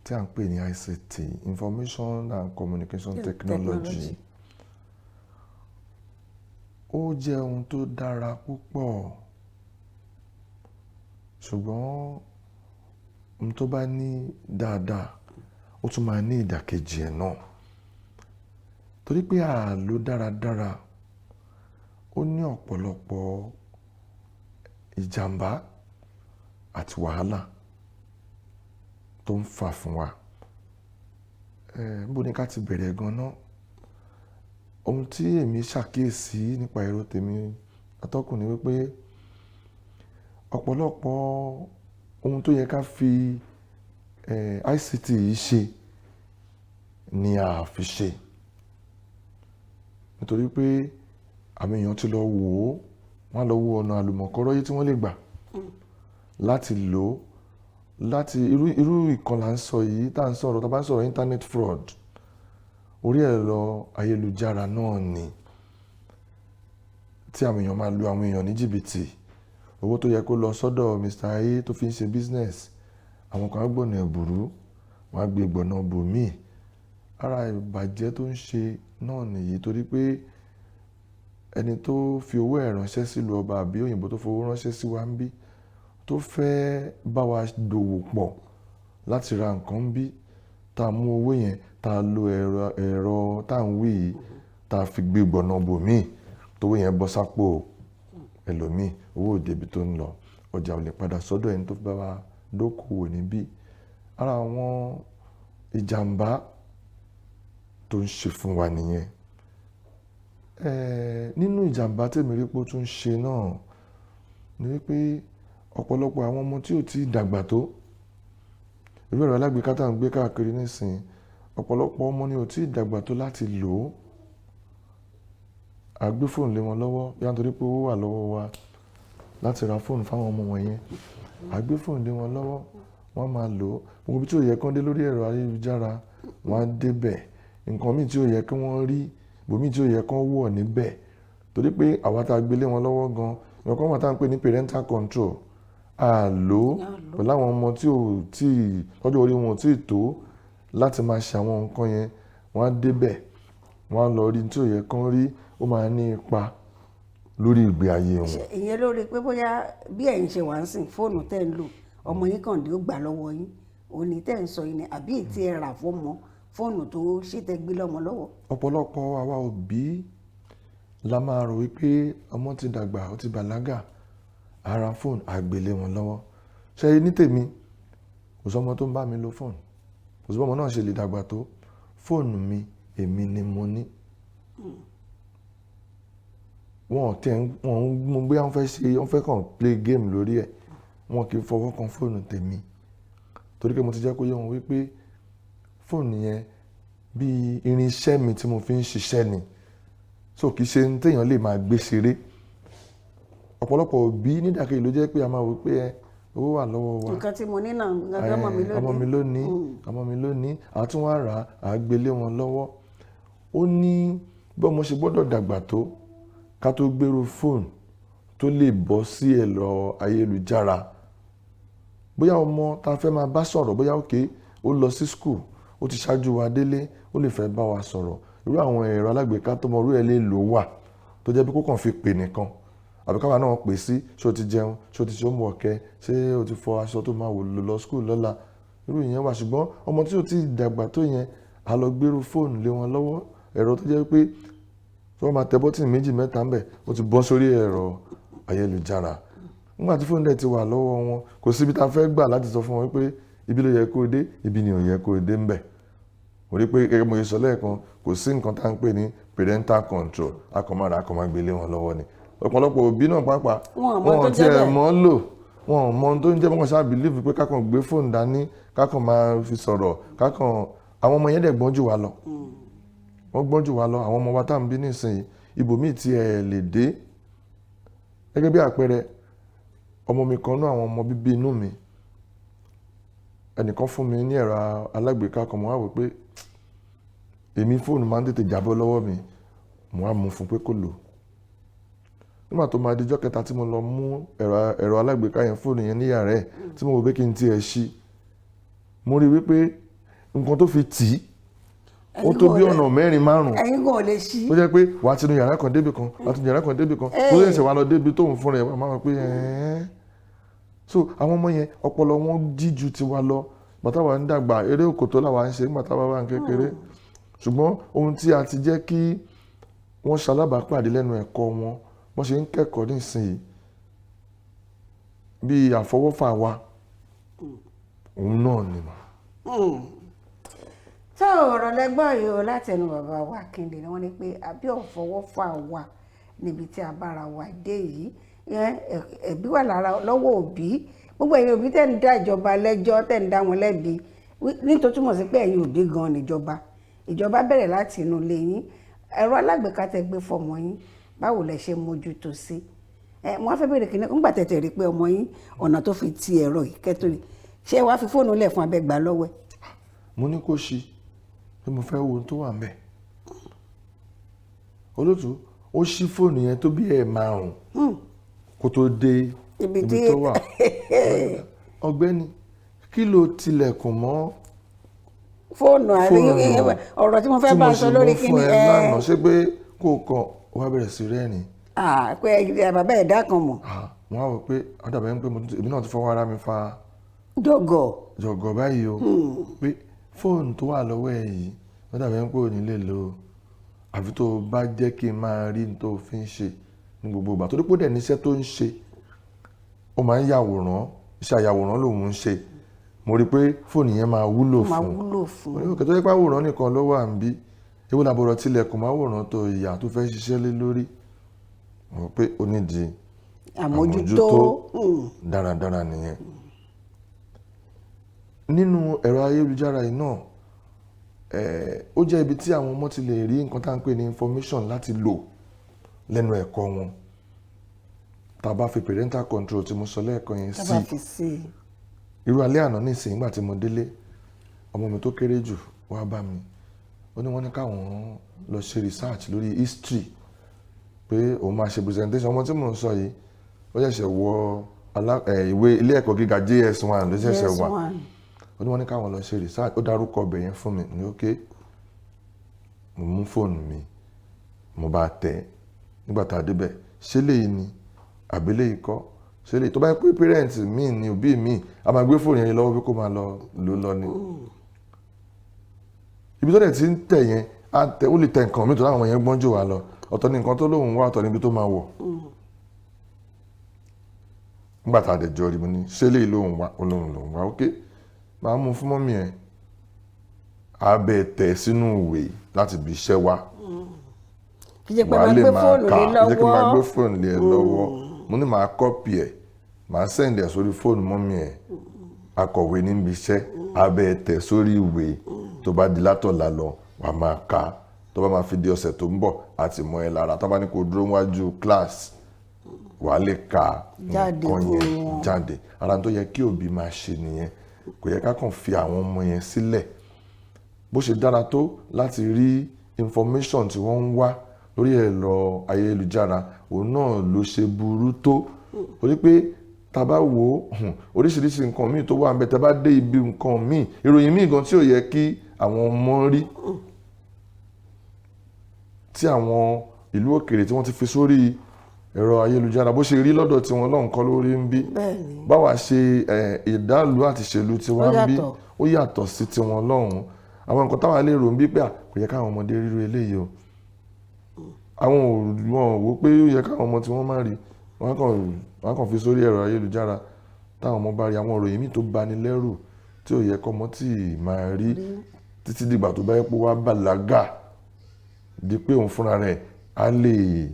tí à ń pè ní ICT, Information and Communication Technology, Technology. Ó jẹ́ ohun tó dára púpọ̀, ṣùgbọ́n ohun tó bá ní dáadáa, ó tún máa ní ìdàkejì ẹ̀ náà, torí pé a lò dáradára, ó ní ọ̀pọ̀lọpọ̀ ìjàmbá àti wàhálà tó ń fà fún wa. Níbo ni ká ti bẹ̀rẹ̀ gan-an? Ohun tí èmi ṣàkíyèsí nípa èrò tèmi, atọ́kùn, ni wípé ọ̀pọ̀lọpọ̀ ohun tó yẹ ká fi ICT yìí ṣe ni a fi ṣe, nítorí pé àwọn èèyàn ti lọ wò ó, wọ́n á lọ wo ọ̀nà àlùmọ̀kọ́rọ́ yìí tí wọ́n lè gbà láti lò ó láti irú ìkan là ń sọ yìí tá à ń sọ̀rọ̀. Tá a bá ń sọ̀rọ̀ internet fraud, orí ẹ̀rọ ayélujára náà ni. Tí àwọn èèyàn máa lu àwọn èèyàn ní jìbìtì. Owó tó yẹ kó lọ sọ́dọ̀ Mr. A tó fi ń ṣe business, àwọn kan á gbọ̀nà ẹ̀bùrú, wọ́n á gbé gbọ̀nà bòmíì. Ara ìbàjẹ́ tó ń ṣe náà nìyí, torí pé ẹni tó fi owó ẹ̀ ránṣẹ́ sílùú ọba àbí òyìnbó tó fowó ránṣẹ́ sí wa ń bí, tó fẹ́ bá wa dòwò pọ̀ láti ra nǹkan ń bí, tá a mú owó yẹn, tá a lo ẹ̀rọ tá à ń wí yìí, tá a fi gbé gbọ̀nà bòmíì, tówó yẹn bọ́ sápò ẹlòmíì, owó ò débi tó ń lọ, ọjà ò lè padà sọ́dọ̀ ẹni tó bá wa dókòwò níbí. Ara àwọn ìjàmbá tó ń ṣe fún wa nìyẹn. Nínú ìjàmbá tèmi rí pé ó tún ṣe náà ni wípé ọ̀pọ̀lọpọ̀ àwọn ọmọ tí ò tí ì dàgbà tó irú ẹ̀rọ alágbèéká tá à ń gbé káàkiri nísìnyí, ọ̀pọ̀lọpọ̀ ọmọ ni ò tí ì dàgbà tó láti lò ó. A gbé fóònù lé wọn lọ́wọ́ bí wọ́n, torí pé owó wà lọ́wọ́ wa láti ra fóònù fáwọn ọmọ wọn yẹn. A gbé fóònù lé wọn lọ́wọ́, wọ́n máa lò ó. Gbogbo ibi tí ò yẹ kán dé lórí ẹ̀rọ ayélujára, wọ́n á débẹ̀. Nǹkan míì tí ò yẹ kí wọ́n rí, bòmíì tí ò yẹ kán wọ̀ níbẹ̀, torí pé àwa tá a gbé lé wọn lọ́wọ́ gan, nǹkan wà tá à ń pè ní parental control, a lò ó pẹ̀lú àwọn ọmọ tí ò tí ì tọ́jú orí wọn ò tí ì tó láti máa ṣe àwọn nǹkan yẹn. Wọ́n á débẹ̀, wọ́n á lọ rí tí ò yẹ kán rí. Ó máa ní ipa lórí ìgbé ayé wọn. Ṣe ìyẹn lórí pé bóyá bí ẹ̀yin ṣe wà ń sìn, fóònù tẹ́ ń lò, ọmọ yín kàn dé, ó gbà lọ́wọ́ yín, òun ní tẹ́ ń sọ yìí ni, àbí ètí ẹ rà fọ́mọ, fóònù tó ṣe tẹ́ gbé lọ́mọ lọ́wọ́? Ọ̀pọ̀lọpọ̀ àwa òbí la máa rò wípé ọmọ ti dàgbà, ó ti bàlágà, ara fóònù àgbélé wọn lọ́wọ́. Ṣe ní tèmi, kò sọ́mọ tó ń bá mi lo fóònù. Kò sí bọ́mọ náà ṣe lè dàgbà tó, fóònù mi, èmi ni mo ní. Wọn ò tẹ̀, wọn ń mú bóyá wọ́n fẹ́ ṣe, wọ́n fẹ́ kàn play game lórí ẹ̀, wọn kì í fọwọ́ kan fóònù tèmi, torí pé mo ti jẹ́ kó yé wọn wípé fóònù yẹn bí irinṣẹ́ mi tí mo fi ń ṣiṣẹ́ ni, so kì í ṣe ní téèyàn lè máa gbé ṣeré. Ọ̀pọ̀lọpọ̀ òbí nídàkejì ló jẹ́ pé a máa wò pé ẹ owó wà lọ́wọ́ wa, nǹkan tí mo ní náà, nǹkan ọmọ mi lónìí. Ọmọ mi lónìí, ọmọ mi lónìí, àtún wá rà á, gbélé wọn lọ́wọ́. Ó ní bí ọmọ ṣe gbọ́dọ̀ dàgbà tó ká tó gbèrú fóònù tó lè bọ́ sí ẹ̀rọ ayélujára. Bóyá ọmọ tá a fẹ́ máa bá sọ̀rọ̀, bóyá òkè ó lọ sí school, ó ti ṣáájú wa délé, ó lè fẹ́ bá wa sọ̀rọ̀, irú àwọn ẹ̀rọ alágbèéká tó mọ irú ẹ̀ lè lò wà, tó jẹ́ pé kó kàn fi pè nìkan, àbí káwa náà pè sí: ṣé o ti jẹun? Ṣé o ti ṣe homework ẹ? Ṣé o ti fọ aṣọ tó máa wò lọ school lọ́la? Irú ìyẹn wà. Ṣùgbọ́n ọmọ tí ó ti dàgbà tó yẹn, a lọ gbérú fóònù lé wọn lọ́wọ́, ẹ̀rọ tó jẹ́ pé tí wọ́n máa tẹ bọ́tìnì méjì mẹ́ta ń bẹ̀, ó ti bọ́ sórí ẹ̀rọ ayélujára. Nígbà tí fóònù dẹ̀ ti wà lọ́wọ́ wọn, kò síbi tá a fẹ́ gbà láti sọ fún wọn pé ibi ló yẹ kó o dé, ibi ni ò yẹ kó o dé ń bẹ̀. Mo rí pé gẹ́gẹ́ mo ṣe sọ lẹ́ẹ̀kan, kò sí nǹkan tá à ń pè ní parental control. A kàn máa gbélé wọn lọ́wọ́ ni. Ọ̀pọ̀lọpọ̀ òbí náà pàápàá, Wọn ò mọ wọn tó ò jẹ́ tiẹ̀ bẹ́ẹ̀. mọ̀ ọ́ lò, wọn ò mọ ohun tó ń jẹ́. Wọn ṣáà believe pé kákan gbé fóònù dání, kákan máa fi sọ̀rọ̀, kákan. Àwọn ọmọ yẹn dẹ̀ gbọ́n jù wá lọ, wọ́n gbọ́n jù wá lọ. Àwọn ọmọ wa tá à ń bí nísìnyí, ibòmíì tí ẹ lè dé. Gẹ́gẹ́ bí àpẹẹrẹ, ọmọ mi kan náà, àwọn ọmọ bíbí inú mi, ẹnìkan fún mi ní ẹ̀rọ alágbèéká kan. Mo wá wò pé èmi, fóònù máa ń tètè jábọ́ lọ́wọ́ mi. Mo wá mú fún pé kó lò. Nígbà tó máa dijọ́ kẹta tí mo lọ mú ẹ̀rọ alágbèéká yẹn, fóònù yẹn ní yàrá ẹ̀, tí mo wò pé kí n tiẹ̀ ṣí, mo rí wípé nǹkan tó fi tì í, ó tó bí ọ̀nà mẹ́rin márùn-ún Ẹ̀yin kò lè ṣí. tó jẹ́ pé wàá tinú yàrá kan débi kan, wàá tinú yàrá kan débi kan, tó ṣẹ̀ṣẹ̀ wá lọ débi tóun fúnra ẹ̀ wá máa wọ pé ẹ̀ẹ́n. So àwọn ọmọ yẹn, ọpọlọ wọn jí ju tiwa lọ. Bàtà wa ń dàgbà, eré òkòtó làwa ń ṣe nígbà táwa wà ní kékeré. Ṣùgbọ́n ohun tí a ti jẹ́ kí wọ́n ṣalábàápàdé lẹ́nu ẹ̀kọ́ wọn, wọ́n ṣe ń kẹ́kọ̀ọ́ nísìnyí, bíi àfọwọ́fà wa, òun náà ni mà. Tó ọ̀rọ̀ lẹ́gbọ́n yìí o láti ẹnu bàbá wa Akíndé ni wọ́n ní pé àbí ọ̀fọwọ́fà wa níbi tí a bára wa dé yìí. Ìyẹn ẹ̀bí wà lára lọ́wọ́ òbí. Gbogbo ẹ̀yin òbí tẹ́ ń dá ìjọba lẹ́jọ́, tẹ́ ń dá wọn lẹ́bi, nítorí túmọ̀ sí pé ẹ̀yin òbí gan níjọba. Ìjọba bẹ̀rẹ̀ láti inú ilé yín. Ẹ̀rọ alágbèéká tẹ́ gbé fọmọ yín, báwo lẹ ṣe mójútó sí ẹ? Mo wá fẹ́ bèrè kìíní, ńgbà tẹ̀tẹ̀ rí pé ọmọ yín, ọ̀nà tó fi ti ẹ̀rọ yìí kẹ́tọ́ rí, ṣé wàá fi fóònù lẹ̀ fún abẹ́gbà lọ́wọ́ ẹ̀? Mo ní kó ṣí, pé mo fẹ́ wo ohun tó wà ńbẹ̀. Olótú, Ó ṣí fóònù yẹn tó bí ẹ̀ 5 kó tó dé Ibi ibi tí- tó wà. Ọ̀gbẹ́ni, kí ló tilẹ̀kùn mọ́ Fóònù àrí fóònù ọ̀rọ̀ tí mo fẹ́ tí bá mo sọ sì lórí mú kíni fún ẹ ẹ lánàá? Ṣé pé kó o kàn wá bẹ̀rẹ̀ sí rẹ́rìn? Ah, pé ẹ bàbá ẹ̀dá kan mọ̀. Ah, wọ́n á wò pé ó dàbẹ̀ ń pé èmi náà ti fọwọ́ ara mi fa Jọ̀gọ̀. jọ̀gọ̀ báyìí o, pé fóònù tó wà lọ́wọ́ ẹ yìí, ó dàbẹ̀ ń pé ò ní lè lò ó àfi tó o bá jẹ́ kí n máa rí n tó fi ń ṣe ní gbogbo ìgbà, torí pé ó dẹ̀ níṣẹ́ tó ń ṣe. Ó máa ń yàwòrán, iṣẹ́ àyàwòrán lòun ń ṣe. Mo rí i pé fóònù yẹn máa wúlò Máa fún wúlò fún. Mo ní òkè tó yẹ pé àwòrán nìkan ló wà ń bí, ewu làbọ̀rọ̀ tilẹ̀kùn máwòrán tó ìyà tó fẹ́ ṣiṣẹ́ lé lórí. Mo rò pé ó nídìí àmójútó. Dáradára nìyẹn. Nínú ẹ̀rọ ayélujára yìí náà, ó jẹ́ ibi tí àwọn ọmọ ti lè rí nǹkan tá à ń pè ní information láti lò lẹ́nu ẹ̀kọ́ wọn, tá a bá fi parental control tí mo sọ lẹ́ẹ̀kan yẹn Tá sí. bá fi sí i. Irú alẹ́ àná nísìnyí, nígbà tí mo délé, ọmọ mi tó kéré jù wá bá mi. Ó ní wọ́n ní káwọn lọ ṣe research lórí history, pé òun máa ṣe presentation. Ọmọ tí mò ń sọ yìí, ó ṣẹ̀ṣẹ̀ wọ ìwé ilé ẹ̀kọ́ gíga JS1 ló ṣẹ̀ṣẹ̀ wà. JS1. Ó ní wọ́n ní káwọn lọ ṣe research. Ó dárúkọ ọbẹ̀ yẹn fún mi ní ókè. Mo mú fóònù mi, mo bá tẹ̀. Nígbà tá a débẹ̀, ṣé léyìí ni àbí léyìí kọ́? Ṣé léyìí? Tó bá yẹ pé parent mi ni, òbí mi, a máa gbé fóònù yẹn lọ́wọ́ bí kò máa lọ lò lọ ni. Ibi tó dẹ̀ ti ń tẹ̀ yẹn, á tẹ, ó lè tẹ nǹkan mi tó láwọn yẹn gbọ́n jù wá lọ. Ọ̀tọ̀ ni nǹkan tó lóun wá, ọ̀tọ̀ níbi tó máa wọ̀. Nígbà tá a dẹ̀ jọ rí, mo ní ṣé léyìí lóun wá? Ó lóun lòun wá. Ókè, máa mú fún mummy ẹ̀, abẹ́ tẹ̀ sínú ìwé láti bí iṣẹ́ wa. Kì í ṣe pé Wàá máa lè gbé máa fóònù kà lé á jẹ́ kí n máa gbé lọ́wọ́. fóònù lé ẹ lọ́wọ́. Mo ní màá copy ẹ̀, màá send ẹ̀ sórí fóònù mummy ẹ̀, akọ̀wé níbi iṣẹ́, abẹ́ tẹ̀ sórí ìwé. Tó bá di látọ̀la lọ, wàá máa kà á. Tó bá máa fi di ọ̀sẹ̀ tó ń bọ̀, àti mọ́ ẹ lára. Tó bá ní kó dúró wájú class, wàá lè ka Jáde nǹkan fún yẹn wọn. jáde. Ara tó yẹ kí òbí máa ṣe nìyẹn. Kò yẹ ká kàn fi àwọn ọmọ yẹn sílẹ̀. Bó ṣe dára tó láti rí information tí wọ́n ń wá lórí ẹ̀rọ ayélujára, òun náà ló ṣe burú tó, torí pé tá a bá wò ó, oríṣiríṣi nǹkan míì tó wà ń bẹ, tá a bá dé ibi nǹkan míì, ìròyìn míì gan tí ò yẹ kí àwọn ọmọ rí, tí àwọn ìlú òkèèrè tí wọ́n ti fi sórí ẹ̀rọ ayélujára, bó ṣe rí lọ́dọ̀ tiwọn lọ́hùn kọ́ lórí ń bí. Báwa ṣe ìdálù àti ìṣèlú tiwa Ó ń bí, yàtọ̀. ó yàtọ̀ sí tiwọn lọ́hùn. Àwọn nǹkan táwa lè rò ń bí pé à, kò yẹ káwọn ọmọdé ríru eléyìí o, àwọn ò wọn ò wò pé ó yẹ káwọn ọmọ tí wọ́n má rí. Wọ́n kàn fi sórí ẹ̀rọ ayélujára. Táwọn ọmọ bá rí àwọn ìròyìn míì tó bani lẹ́rù tí ò yẹ kọ́mọ tí ì máa rí títí dìgbà tó bá yẹ pé wá bàlágà, di pé òun fúnra rẹ̀ á lè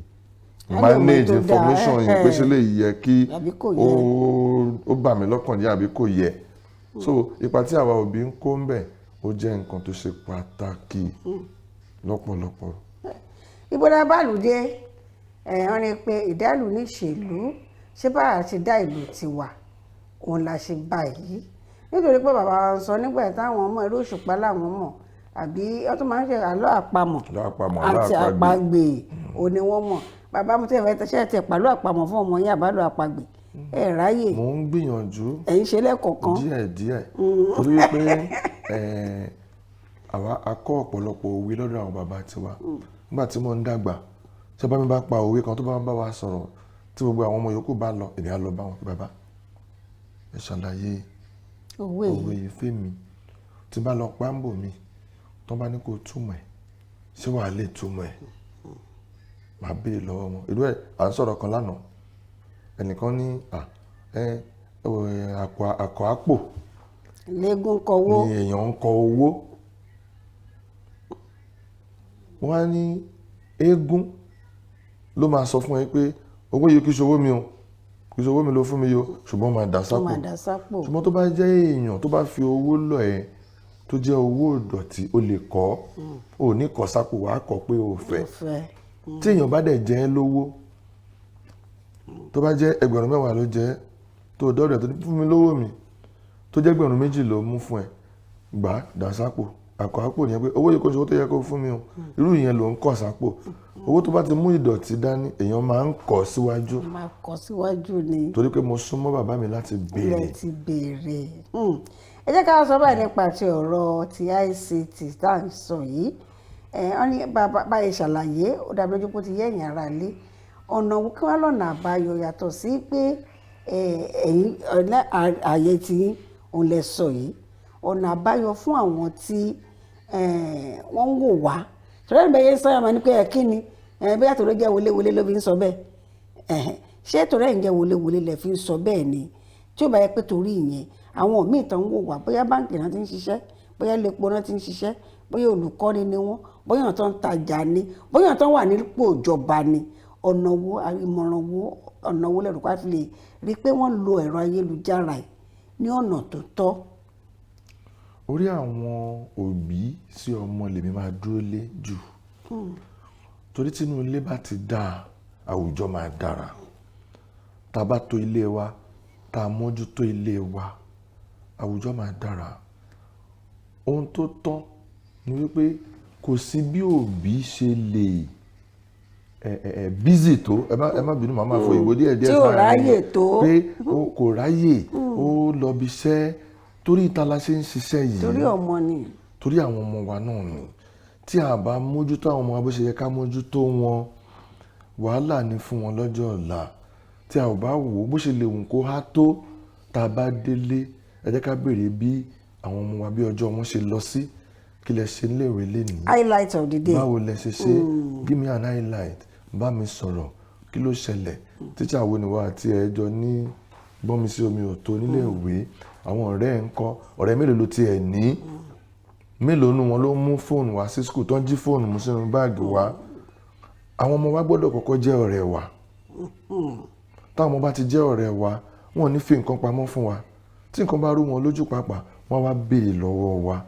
Á lè mọ manage tó dáa, information yẹn pé ṣe lè yẹ kí Àbí kò ó yẹ. ó bà mí lọ́kàn jẹ́ àbí kò yẹ. So ipa tí àwa òbí ń kó ń bẹ̀, ó jẹ́ nǹkan tó ṣe pàtàkì lọ́pọ̀lọpọ̀. Ibo la bá ìlú dé? Ẹ wọ́n ní pé ìdálù níṣèlú. Ṣé bá a ṣe dá ìlú tiwa òun la ṣe báyìí? Nítorí pé bàbá wa ń sọ nígbà táwọn ọmọ eré òṣùpá làwọn mọ̀, àbí wọ́n tún máa ń ṣe àlọ́ àpamọ̀ Àlọ́ àpamọ̀, àlọ́ àti àpagbè. àpagbè òun ni wọ́n mọ̀. Bàbá mo tẹ́ fẹ́ tẹ́ṣẹ́ tẹ pàlọ́ àpamọ̀ fún ọmọ yín, àbálò àpagbè ẹ ráyè? Mò ń gbìyànjú. Ẹ̀ ń ṣe lẹ́ẹ̀kọ̀ọ̀kan. Díẹ̀ díẹ̀, torí wípé àwa a kọ́ ọ̀pọ̀lọpọ̀ òwe lọ́dọ̀ àwọn bàbá tiwa. Nígbà tí mo ń dàgbà, tí bàbá mi bá pa òwe kan, tó bá ń bá wa sọ̀rọ̀, tí gbogbo àwọn ọmọ yòókù bá lọ, èmi á lọ bá wọn pé, "Bàbá, ẹ ṣàlàyé òwe òwe yìí fẹ́mi." Tí bá lọ pàǹbò mi, tó bá ní kó túmọ̀ ẹ̀, ṣé wàá lè túmọ̀ ẹ̀? Màá béèrè lọ́wọ́ wọn. Irú ẹ̀, à ń sọ̀rọ̀ kan lánàá, ẹnìkan ní à ẹ ẹ àpò àkọ́ àpò lẹ́gùn kọwọ́ ni èèyàn ń kọ owó. Wọ́n á ní eégún ló máa sọ fún ẹ pé owó yìí kì í ṣe owó mi o, kì í ṣe owó mi ló fún mi yìí o, ṣùgbọ́n máa dà Tó sápò. máa dà sápò. Ṣùgbọ́n tó bá jẹ́ èèyàn tó bá fi owó lọ̀ ẹ́, tó jẹ́ owó ìdọ̀tí, o lè kọ́ ò ní kọ́ sápò, wàá kọ́ pé o fẹ́. Fẹ́. Tí èèyàn bá dẹ̀ jẹ́ ẹ́ lówó, tó bá jẹ́ 10,000 ló jẹ́, tó dọ́dọ̀ tó ní fún mi lówó mi, tó jẹ́ 2,000 ló mú fún ẹ, gbà á, dà sápò. Àkọ́ àpò nìyẹn pé owó yìí kò ṣe owó tó yẹ kó fún mi o. Irú ìyẹn ló ń kọ̀ sápò. Owó tó bá ti mú ìdọ̀tí dání, èèyàn máa ń kọ̀ síwájú. Máa kọ síwájú ni. Torí pé mo súnmọ́ bàbá mi láti béèrè. Ilẹ̀ ti béèrè. Ẹ jẹ́ ká sọ báyìí nípa ti ọ̀rọ̀ ti ICT tá à ń sọ yìí. Wọ́n ní báyìí ṣàlàyé, ó dàbí lójú pé ó ti yé ẹ̀yin ará ilé. Ọ̀nà wo kí wọ́n lọ́nà àbáyọ yàtọ̀ sí pé ẹ̀yin ọ̀nà ààyè tí òun lẹ sọ yìí, ọ̀nà àbáyọ fún àwọn tí wọ́n ń wò wá, torí ẹ̀yin bẹ́ẹ̀ yẹn sọ yàrá ní pé ẹ̀ kí ni bóyá torí jẹ́ wọléwọlé ló fi ń sọ bẹ́ẹ̀. Ẹ̀hẹ̀n. Ṣé torí ẹ̀yin jẹ́ wọléwọlé lẹ fi ń sọ bẹ́ẹ̀ ni? Tí ó bá yẹ pé torí ìyẹn, àwọn míì tán ń wò wá, bóyá báǹkì náà ti ń ṣiṣẹ́, bóyá ilé epo náà ti ń ṣiṣẹ́, bóyá olùkọ́ni ni wọ́n, bóyá àwọn tó ń tajà ni, bóyá àwọn tó wà nípò ìjọba ni, ọ̀nà wo, ìmọ̀ràn wo, ọ̀nà wo lẹ́rù pa fi lè rí i pé wọ́n lo ẹ̀rọ ayélujára yìí ní ọ̀nà tó tọ́? Orí àwọn òbí sí ọmọ lèmi máa dúró lé jù, torí tínú ilé bá ti dáa, àwùjọ máa dára. Tá a bá tò ilé wa, tá a mójútó ilé wa, àwùjọ máa dára. Ohun tó tọ́ ni wípé kò sí bí òbí ṣe lè ẹ busy tó, ẹ má bínú, màá máa fọ ìwé díẹ̀ díẹ̀ Tí ò sáàrin ráyè tó. Pé kò ráyè, ó lọ bí iṣẹ́, torí ìta la ṣe ń ṣiṣẹ́ yìí. Torí ọmọ ni. Torí àwọn ọmọ wa náà ni. Tí a bá mójútó àwọn ọmọ wa bó ṣe yẹ ká mójútó wọn, wàhálà ni fún wọn lọ́jọ́ ọ̀la. Tí a ò bá wò ó, bó ṣe lè wù kó há tó, tá a bá délé, ẹ jẹ́ ká béèrè bí àwọn ọmọ wa, bí ọjọ́ wọn ṣe lọ sí, kí lẹ ṣe níléèwé lénìí, Highlight of the day. báwo lẹ ṣe ṣe, give me an highlight, bá mi sọ̀rọ̀, kí ló ṣẹlẹ̀, tíṣà wo ni wà àti ẹ jọ ní gbọ́n mi sí omi ò tó nílé ìwé, àwọn ọ̀rẹ́ ẹ̀ ń kọ́, ọ̀rẹ́ mélòó ló tiẹ̀ ní, mélòó nu wọn ló mú fóònù wá sí school, tó ń jí fóònù mú sínú báàgì wá. Àwọn ọmọ wa gbọ́dọ̀ kọ́kọ́ jẹ́ ọ̀rẹ́ wa. Táwọn ọmọ bá ti jẹ́ ọ̀rẹ́ wa, wọn ò ní fi nǹkan pamọ́ fún wa. Tí nǹkan bá rú wọn lójú pàápàá, wọ́n wá béèrè lọ́wọ́ wa.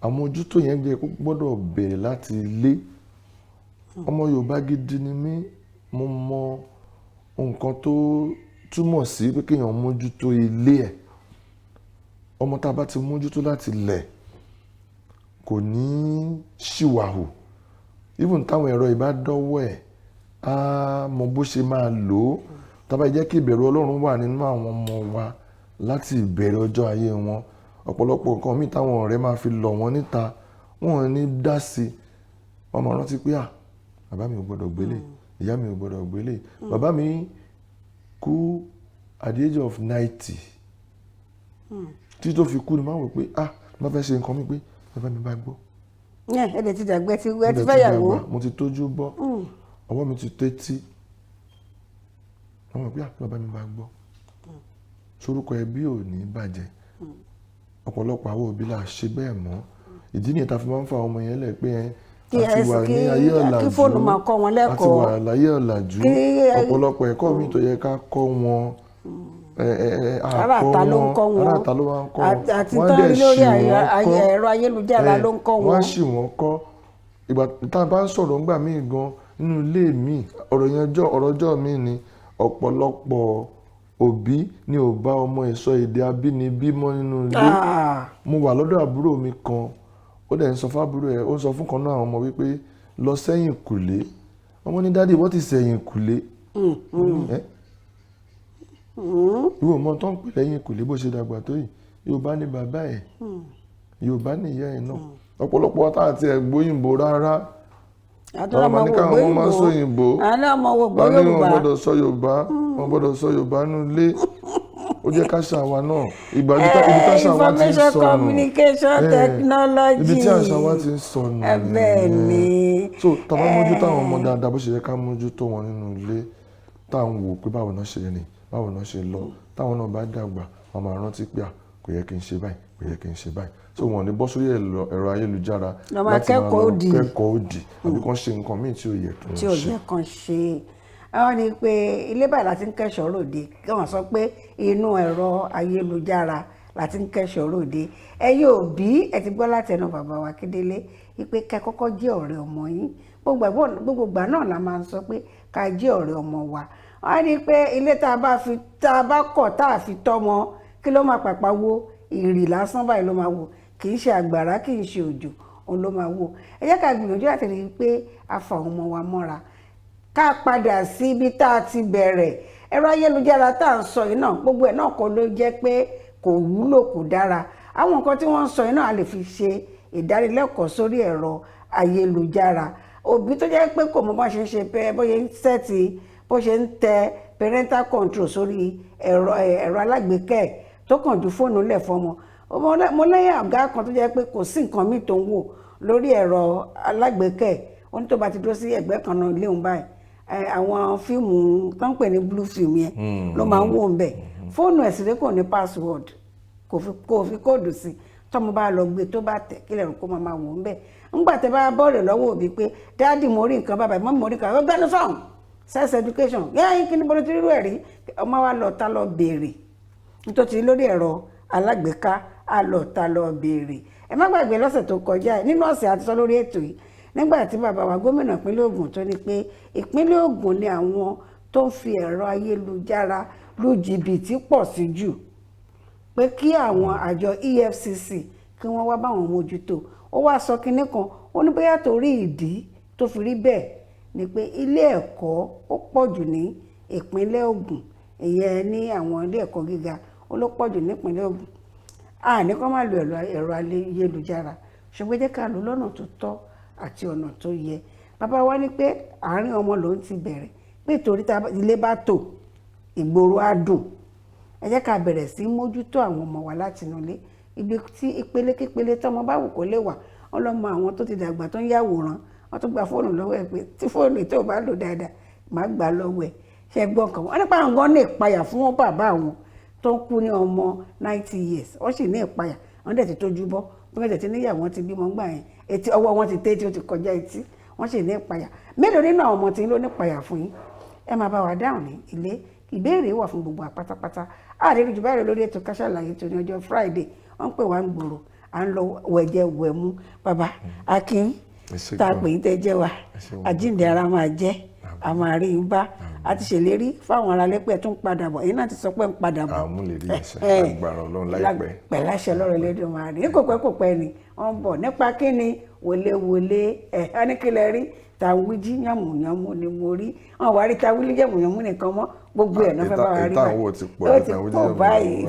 Àmójútó yẹn jẹ́ kó gbọ́dọ̀ béèrè láti ilé. Ọmọ Yorùbá gidi ni mí. Mo mọ nǹkan tó túmọ̀ sí pé kéèyàn mójútó ilé ẹ̀. Ọmọ tá a bá ti mójútó láti lẹ̀ kò ní ṣìwàhù. Even táwọn ẹ̀rọ ìbá dọ́wọ́ ẹ̀, á mọ bó ṣe máa lò ó. Tá a bá jẹ́ kí ìbẹ̀rù Ọlọ́run wà nínú àwọn ọmọ wa láti ìbẹ̀rẹ̀ ọjọ́ ayé wọn, ọ̀pọ̀lọpọ̀ nǹkan míì táwọn ọ̀rẹ́ máa fi lọ̀ wọ́n níta, wọn ò ní dá sí i. Wọ́n máa rántí pé, à, bàbá mi ò gbọ́dọ̀ gbélé, ìyá mi ò gbọ́dọ̀ gbélé. Bàbá mi kú at the age of 90. Títí tó fi kú ni máa ń wò pé, ah, má fẹ́ ṣe nǹkan mi pé bàbá mi bá gbọ́. Ẹ dẹ̀ ti dàgbẹ́, ti ẹ ti Mo dẹ̀ fẹ́ yàwó. dàgbà, mo ti tójú bọ́, ọwọ́ mi ti tẹ́tí. Wọ́n mọ̀ pé, ah, bàbá mi bá gbọ́, sorúkọ ẹbí ò ní bàjẹ́. Ọ̀pọ̀lọpọ̀ àwọn òbí là ṣe bẹ́ẹ̀ mọ́. Ìdí nìyẹn tá a fi máa ń fa àwọn ọmọ yẹn lẹ̀ pé ẹ Kí a ti wà ní ayé ọ̀làjú, kí fóònù máa kọ́ wọn a ti lẹ́kọ̀ọ́. wà láyé ọ̀làjú. Ọ̀pọ̀lọpọ̀ ẹ̀kọ́ mi tó yẹ ká kọ́ wọn, ẹ Ará àkọ́ ìta ló ń kọ́ wọn. Ará ìta ló wá ń kọ́ wọn. Àti Wọ́n tán dẹ̀ lórí ṣì wọ́n kọ́. ẹ̀rọ ayélujára ló ń kọ́ Wọ́n wọn. á ṣì wọ́n kọ́. Ìgbà tá a bá ń sọ̀rọ̀ ńgbà míì gan nínú ilé mi, ọ̀rọ̀ yẹn jọ ọ̀rọ̀ ọjọ́ mi ni. Ọ̀pọ̀lọpọ̀ òbí ni ò bá ọmọ ẹ̀ sọ èdè abínibí mọ́ nínú ilé. Mo wà lọ́dọ̀ àbúrò mi kan, ó dẹ̀ ń sọ fún àbúrò ẹ̀, ó ń sọ fún kan náà àwọn ọmọ wípé lọ sẹ́yìn kùlé. Ọmọ ní, "Daddy, what is ẹ̀yìn kùlé?" Ẹ́, ìwọ ọmọ tó ń pè lẹ́yìn kùlé, bó ṣe dàgbà tó yìí, Yorùbá ní bàbá ẹ̀, Yorùbá ní ìyá ẹ̀ náà. Ọ̀pọ̀lọpọ̀ wa tá àti ẹ̀gbóyìnbó rárá, Àtúrà àwọn ọmọ ní wo káwọn ọmọ máa ń gbóyìnbó. sọ òyìnbó. Àwọn ọmọ wo gbọ́ Wọ́n ní wọn Yorùbá. gbọ́dọ̀ sọ Yorùbá, wọn gbọ́dọ̀ sọ Yorùbá nínú ilé. Ó jẹ́ ká ṣàwa náà ìgbà ibi táṣà wa ti ń Information sọnù. communication technology. Ibi tí àṣà wa ti ń sọnù Bẹ́ẹ̀ ni. So tá a bá mójútó àwọn ọmọ dáadáa bó ṣe yẹ ká mójútó wọn nínú ilé, tá à ń wò pé báwo náà ṣe rìn, báwo náà ṣe lọ, táwọn náà bá dàgbà, wọn máa rántí pé, à, kò yẹ kí n ṣe báyìí, kò yẹ kí n ṣe báyìí. So wọn ò ní bọ́ sórí ẹ̀rọ ayélujára Lọ máa láti máa kẹ́kọ̀ọ́ lọ òdì. kẹ́kọ̀ọ́ òdì àbí kàn ṣe nǹkan míì tí ò yẹ kí Tí ò wọ́n ṣe. yẹ kan ṣe. Wọ́n ní pé ilé báyìí láti ń kẹ́ṣọ̀ọ́ ròde, kí wọ́n sọ pé inú ẹ̀rọ ayélujára láti ń kẹ́ṣọ̀ọ́ ròde. Ẹ̀yin òbí, ẹ ti gbọ́ láti ẹnu bàbá wa Akíndélé wípé kẹ́ kọ́kọ́ jẹ́ ọ̀rẹ́ ọmọ yín. Gbogbo ìgbà náà la máa ń sọ pé ká jẹ́ ọ̀rẹ́ ọmọ wa. Wọ́n ní pé ilé tá a bá fi, tá a bá kọ̀, tá a fi tọ́mọ, kí ló máa pàpà wo? Ìrì lásán báyìí ló máa wò, kì í ṣe àgbàrá, kì í ṣe òjò. òun ló máa wò. Ẹ jẹ́ ká gbìyànjú láti rí i pé a fa àwọn ọmọ wa mọ́ra, ká padà sí ibi tá a ti bẹ̀rẹ̀. Ẹ̀rọ ayélujára tá à ń sọ yìí náà, gbogbo ẹ̀ náà kọ́ ló jẹ́ pé kò wúlò, kò dára. Àwọn nǹkan tí wọ́n ń sọ yìí náà, a lè fi ṣe ìdánilẹ́kọ̀ọ́ sórí ẹ̀rọ ayélujára. Òbí tó jẹ́ pé kò mọ bá ṣe ń ṣe pé bó ṣe ń set, bó ṣe ń tẹ parental control sórí ẹ̀rọ alágbèéká ẹ̀, tó kàn ju fóònù lẹ̀ fọmọ. Mo lẹ́yìn ọ̀gá kan tó jẹ́ pé kò sí nǹkan míì tó ń wò lórí ẹ̀rọ alágbèéká ẹ̀. Ó ní tó bá ti dúró sí ẹ̀gbẹ́ kan náà léun báyìí, àwọn fíìmù tó ń pè ní blue film yẹn ló máa ń wò ń bẹ̀. Fóònù ẹ̀ sì rẹ́, kò ní password, kò fi code sí. Tọmọ bá lọ gbé, tó bá tẹ̀ kílẹ̀ rò kó máa wò ń bẹ̀. Ńgbà tẹ bá bọ́ọ̀lù lọ́wọ́ òbí pé, "Daddy, mo rí nǹkan bàbá, mummy, mo rí nǹkan," "Gbẹ́nu sọ̀hún, sex education yẹ́n kí ni bọ́lá ti rírú ẹ̀ rí?" Ọmọ wa lọ ta lọ béèrè nítorí lórí ẹ̀rọ alágbèéká, á lọ ta lọ béèrè. Ẹ má gbàgbé, lọ́sẹ̀ tó kọjá, nínú ọ̀sẹ̀ àti sọ lórí ètò yìí, nígbà tí bàbá wa gómìnà ìpínlẹ̀ Ògùn tó ní pé ìpínlẹ̀ Ògùn ni àwọn tó ń fi ẹ̀rọ ayélujára lu jìbìtì pọ̀ sí jù, pé kí àwọn àjọ EFCC kí wọ́n wá báwọn mójútó. Ó wá sọ kinní kan, ó ní bóyá torí ìdí tó fi rí bẹ́ẹ̀ ni pé ilé ẹ̀kọ́ ó pọ̀ jù ní ìpínlẹ̀ Ògùn, ìyẹn ní àwọn ilé ẹ̀kọ́ gíga, ó ló pọ̀ jù nípínlẹ̀ Ògùn. A ní kó má lo ẹ̀rọ ayélujára, ṣùgbọ́n jẹ́ ká lò lọ́nà tó tọ́ àti ọ̀nà tó yẹ. Bàbá wa ní pé àárín ọmọ lòún ti bẹ̀rẹ̀, pé torí tá ilé bá tò, ìgboro á dùn. Ẹ jẹ́ ká bẹ̀rẹ̀ sí mójútó àwọn ọmọ wa láti inú ilé, ibi tí ìpele kípele tọmọ bá wù kó lè wà. Wọn lọ mọ àwọn tó ti dàgbà tó ń yàwòrán, wọn tún gba fóònù lọ́wọ́ ẹ̀ pé tí fóònù tó bá lò dáadáa, má gbà lọ́wọ́ ẹ̀. Ṣe gbọ́ nǹkan wọn nípa àwọn gan ní ìpayà fún bàbá àwọn tó ń kú ní ọmọ 90 years? Wọ́n sì ní ìpayà, wọ́n dẹ̀ ti tójú bọ́ bí wọ́n dẹ̀ ti níyàwó, wọn ti bímọ gbà yẹn, etí ọwọ́ wọn ti tẹ́ tí ó ti kọjá etí, wọ́n sì ní ìpayà. Mélòó nínú àwọn ọmọ tí ń lò ní ìpayà fún yín? Ẹ máa bá wa dáhùn ní ilé. Ìbéèrè wà fún gbogbo àpátápátá. Àdéhùn jù báyìí lórí ètò Ká Sálàyé tó ní ọjọ́ Friday. Wọ́n ń pè wá ń gbòòrò, à ń lọ wẹ̀jẹ̀ wẹ̀mú. Bàbá Akin, tá a pè yín tẹ́ jẹ́ wa, àjíǹde ara máa jẹ́, a máa rí yín bá. A ti ṣèlérí fáwọn ará lẹ́pẹ́ tó ń padà bọ̀, èyí náà ti sọ pé ń padà bọ̀. Àmúlérí ẹsẹ̀, agbára Ọlọ́run, láìpẹ́. Pẹ̀lú àṣẹ Ọlọ́run Elédùmarè, ní kò pẹ́ kò pẹ́ ni wọ́n ń bọ̀. Nípa kíni wọléwọlé ẹ̀ ẹ́ ní kílẹ̀ rí tàwíjí yànmùyànmù ni mo rí wọn wá rí tàwíjí yànmùyànmù nìkan mọ́, gbogbo ẹ̀ náà fẹ́ bá wa rí. Ìta àwọn ti pọ̀. Ó ti pọ̀ báyìí.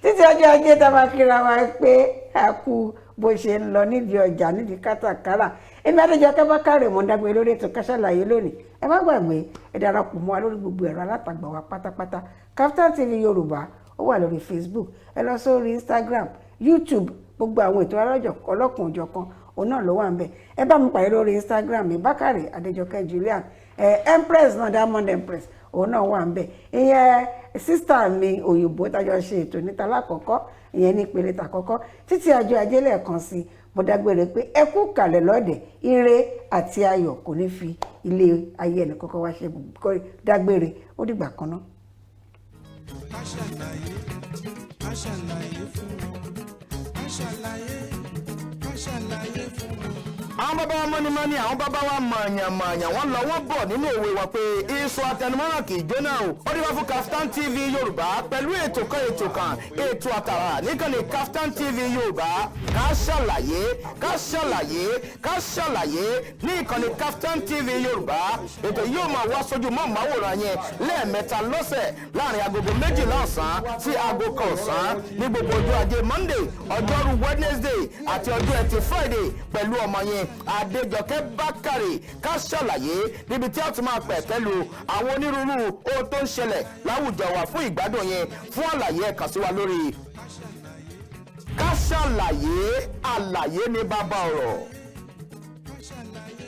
Títí ọjọ́ ajé tá a máa kíra wa pé a kú bó ṣe ń lọ nídìí ọjà, nídìí kátàkárà, èmi Adéjọkẹ́ Bákàrè mọ̀ dágbé lórí ètò Ká Sálàyé lónìí. Ẹ má gbàgbé, ẹ darapọ̀ mọ́ wa lórí gbogbo ẹ̀rọ alátagbà wa pátápátá. Kaftan TV Yorùbá, ó wà lórí Facebook, ẹ lọ sórí Instagram, YouTube, gbogbo àwọn ètò ọlọ́kan òjọ̀kan, òun náà ló wà ń bẹ̀. Ẹ bá mi pàdé lórí Instagram mi, Bákàrè Adéjọkẹ́ Julian. Ẹ Empress náà, Diamond Empress, òun náà wà ń bẹ̀. Ìyẹn sister mi òyìnbó tájọ ṣe ètò níta lákọ̀ọ́kọ́, ìyẹn ní ìpele tàkọ́kọ́. Títí àjọ ajé lẹ́ẹ̀kan sí, mo dágbére pé ẹ kú kàlẹ̀ lọ́dẹ̀, ire àti ayọ̀ kò ní fi ilé ayé ẹnì kọ́kọ́ wá ṣe dágbére. Ó dìgbà kan náà. Ká ṣàlàyé, ká ṣàlàyé fún wọn, ká ṣàlàyé, ká ṣàlàyé fún wọn. Àwọn bàbá wa mọ́nímọ́ní, àwọn bàbá wa mọ̀ọ̀yàn-mọ̀ọ̀yàn, wọ́n lọ wọ́n bọ̀ nínú òwe wọn pé iṣu atẹnumọ́ràn kì í jóná o. Ó dé wá fún Kaftan TV Yorùbá pẹ̀lú ètò kan, ètò kan, ètò àtàrà níkànnì Kaftan TV Yorùbá, Ká Ṣàlàyé, Ká Ṣàlàyé, Ká Ṣàlàyé ní ìkànnì Kaftan TV Yorùbá. Ètò yóò máa wá sójú mọ́ màwòrán yẹn lẹ́ẹ̀mẹ́ta lọ́sẹ̀, láàrin agogo 12 ọ̀sán sí aago 1 ọ̀sán, ní gbogbo ọjọ́ ajé Monday, ọjọ́rú Wednesday àti ọjọ́ ẹtì Friday, pẹ̀lú ọmọ yẹn Adéjọkẹ́ Bákàrè. Ká Ṣàlàyé, níbi tí a ti máa pẹ̀ pẹ̀lú àwọn onírúurú ohun tó ń ṣẹlẹ̀ láwùjọ wa fún ìgbádùn yẹn. Fún àlàyé, ẹ kàn sí wa lórí Ká Ṣàlàyé. Àlàyé ní bàbá ọ̀rọ̀.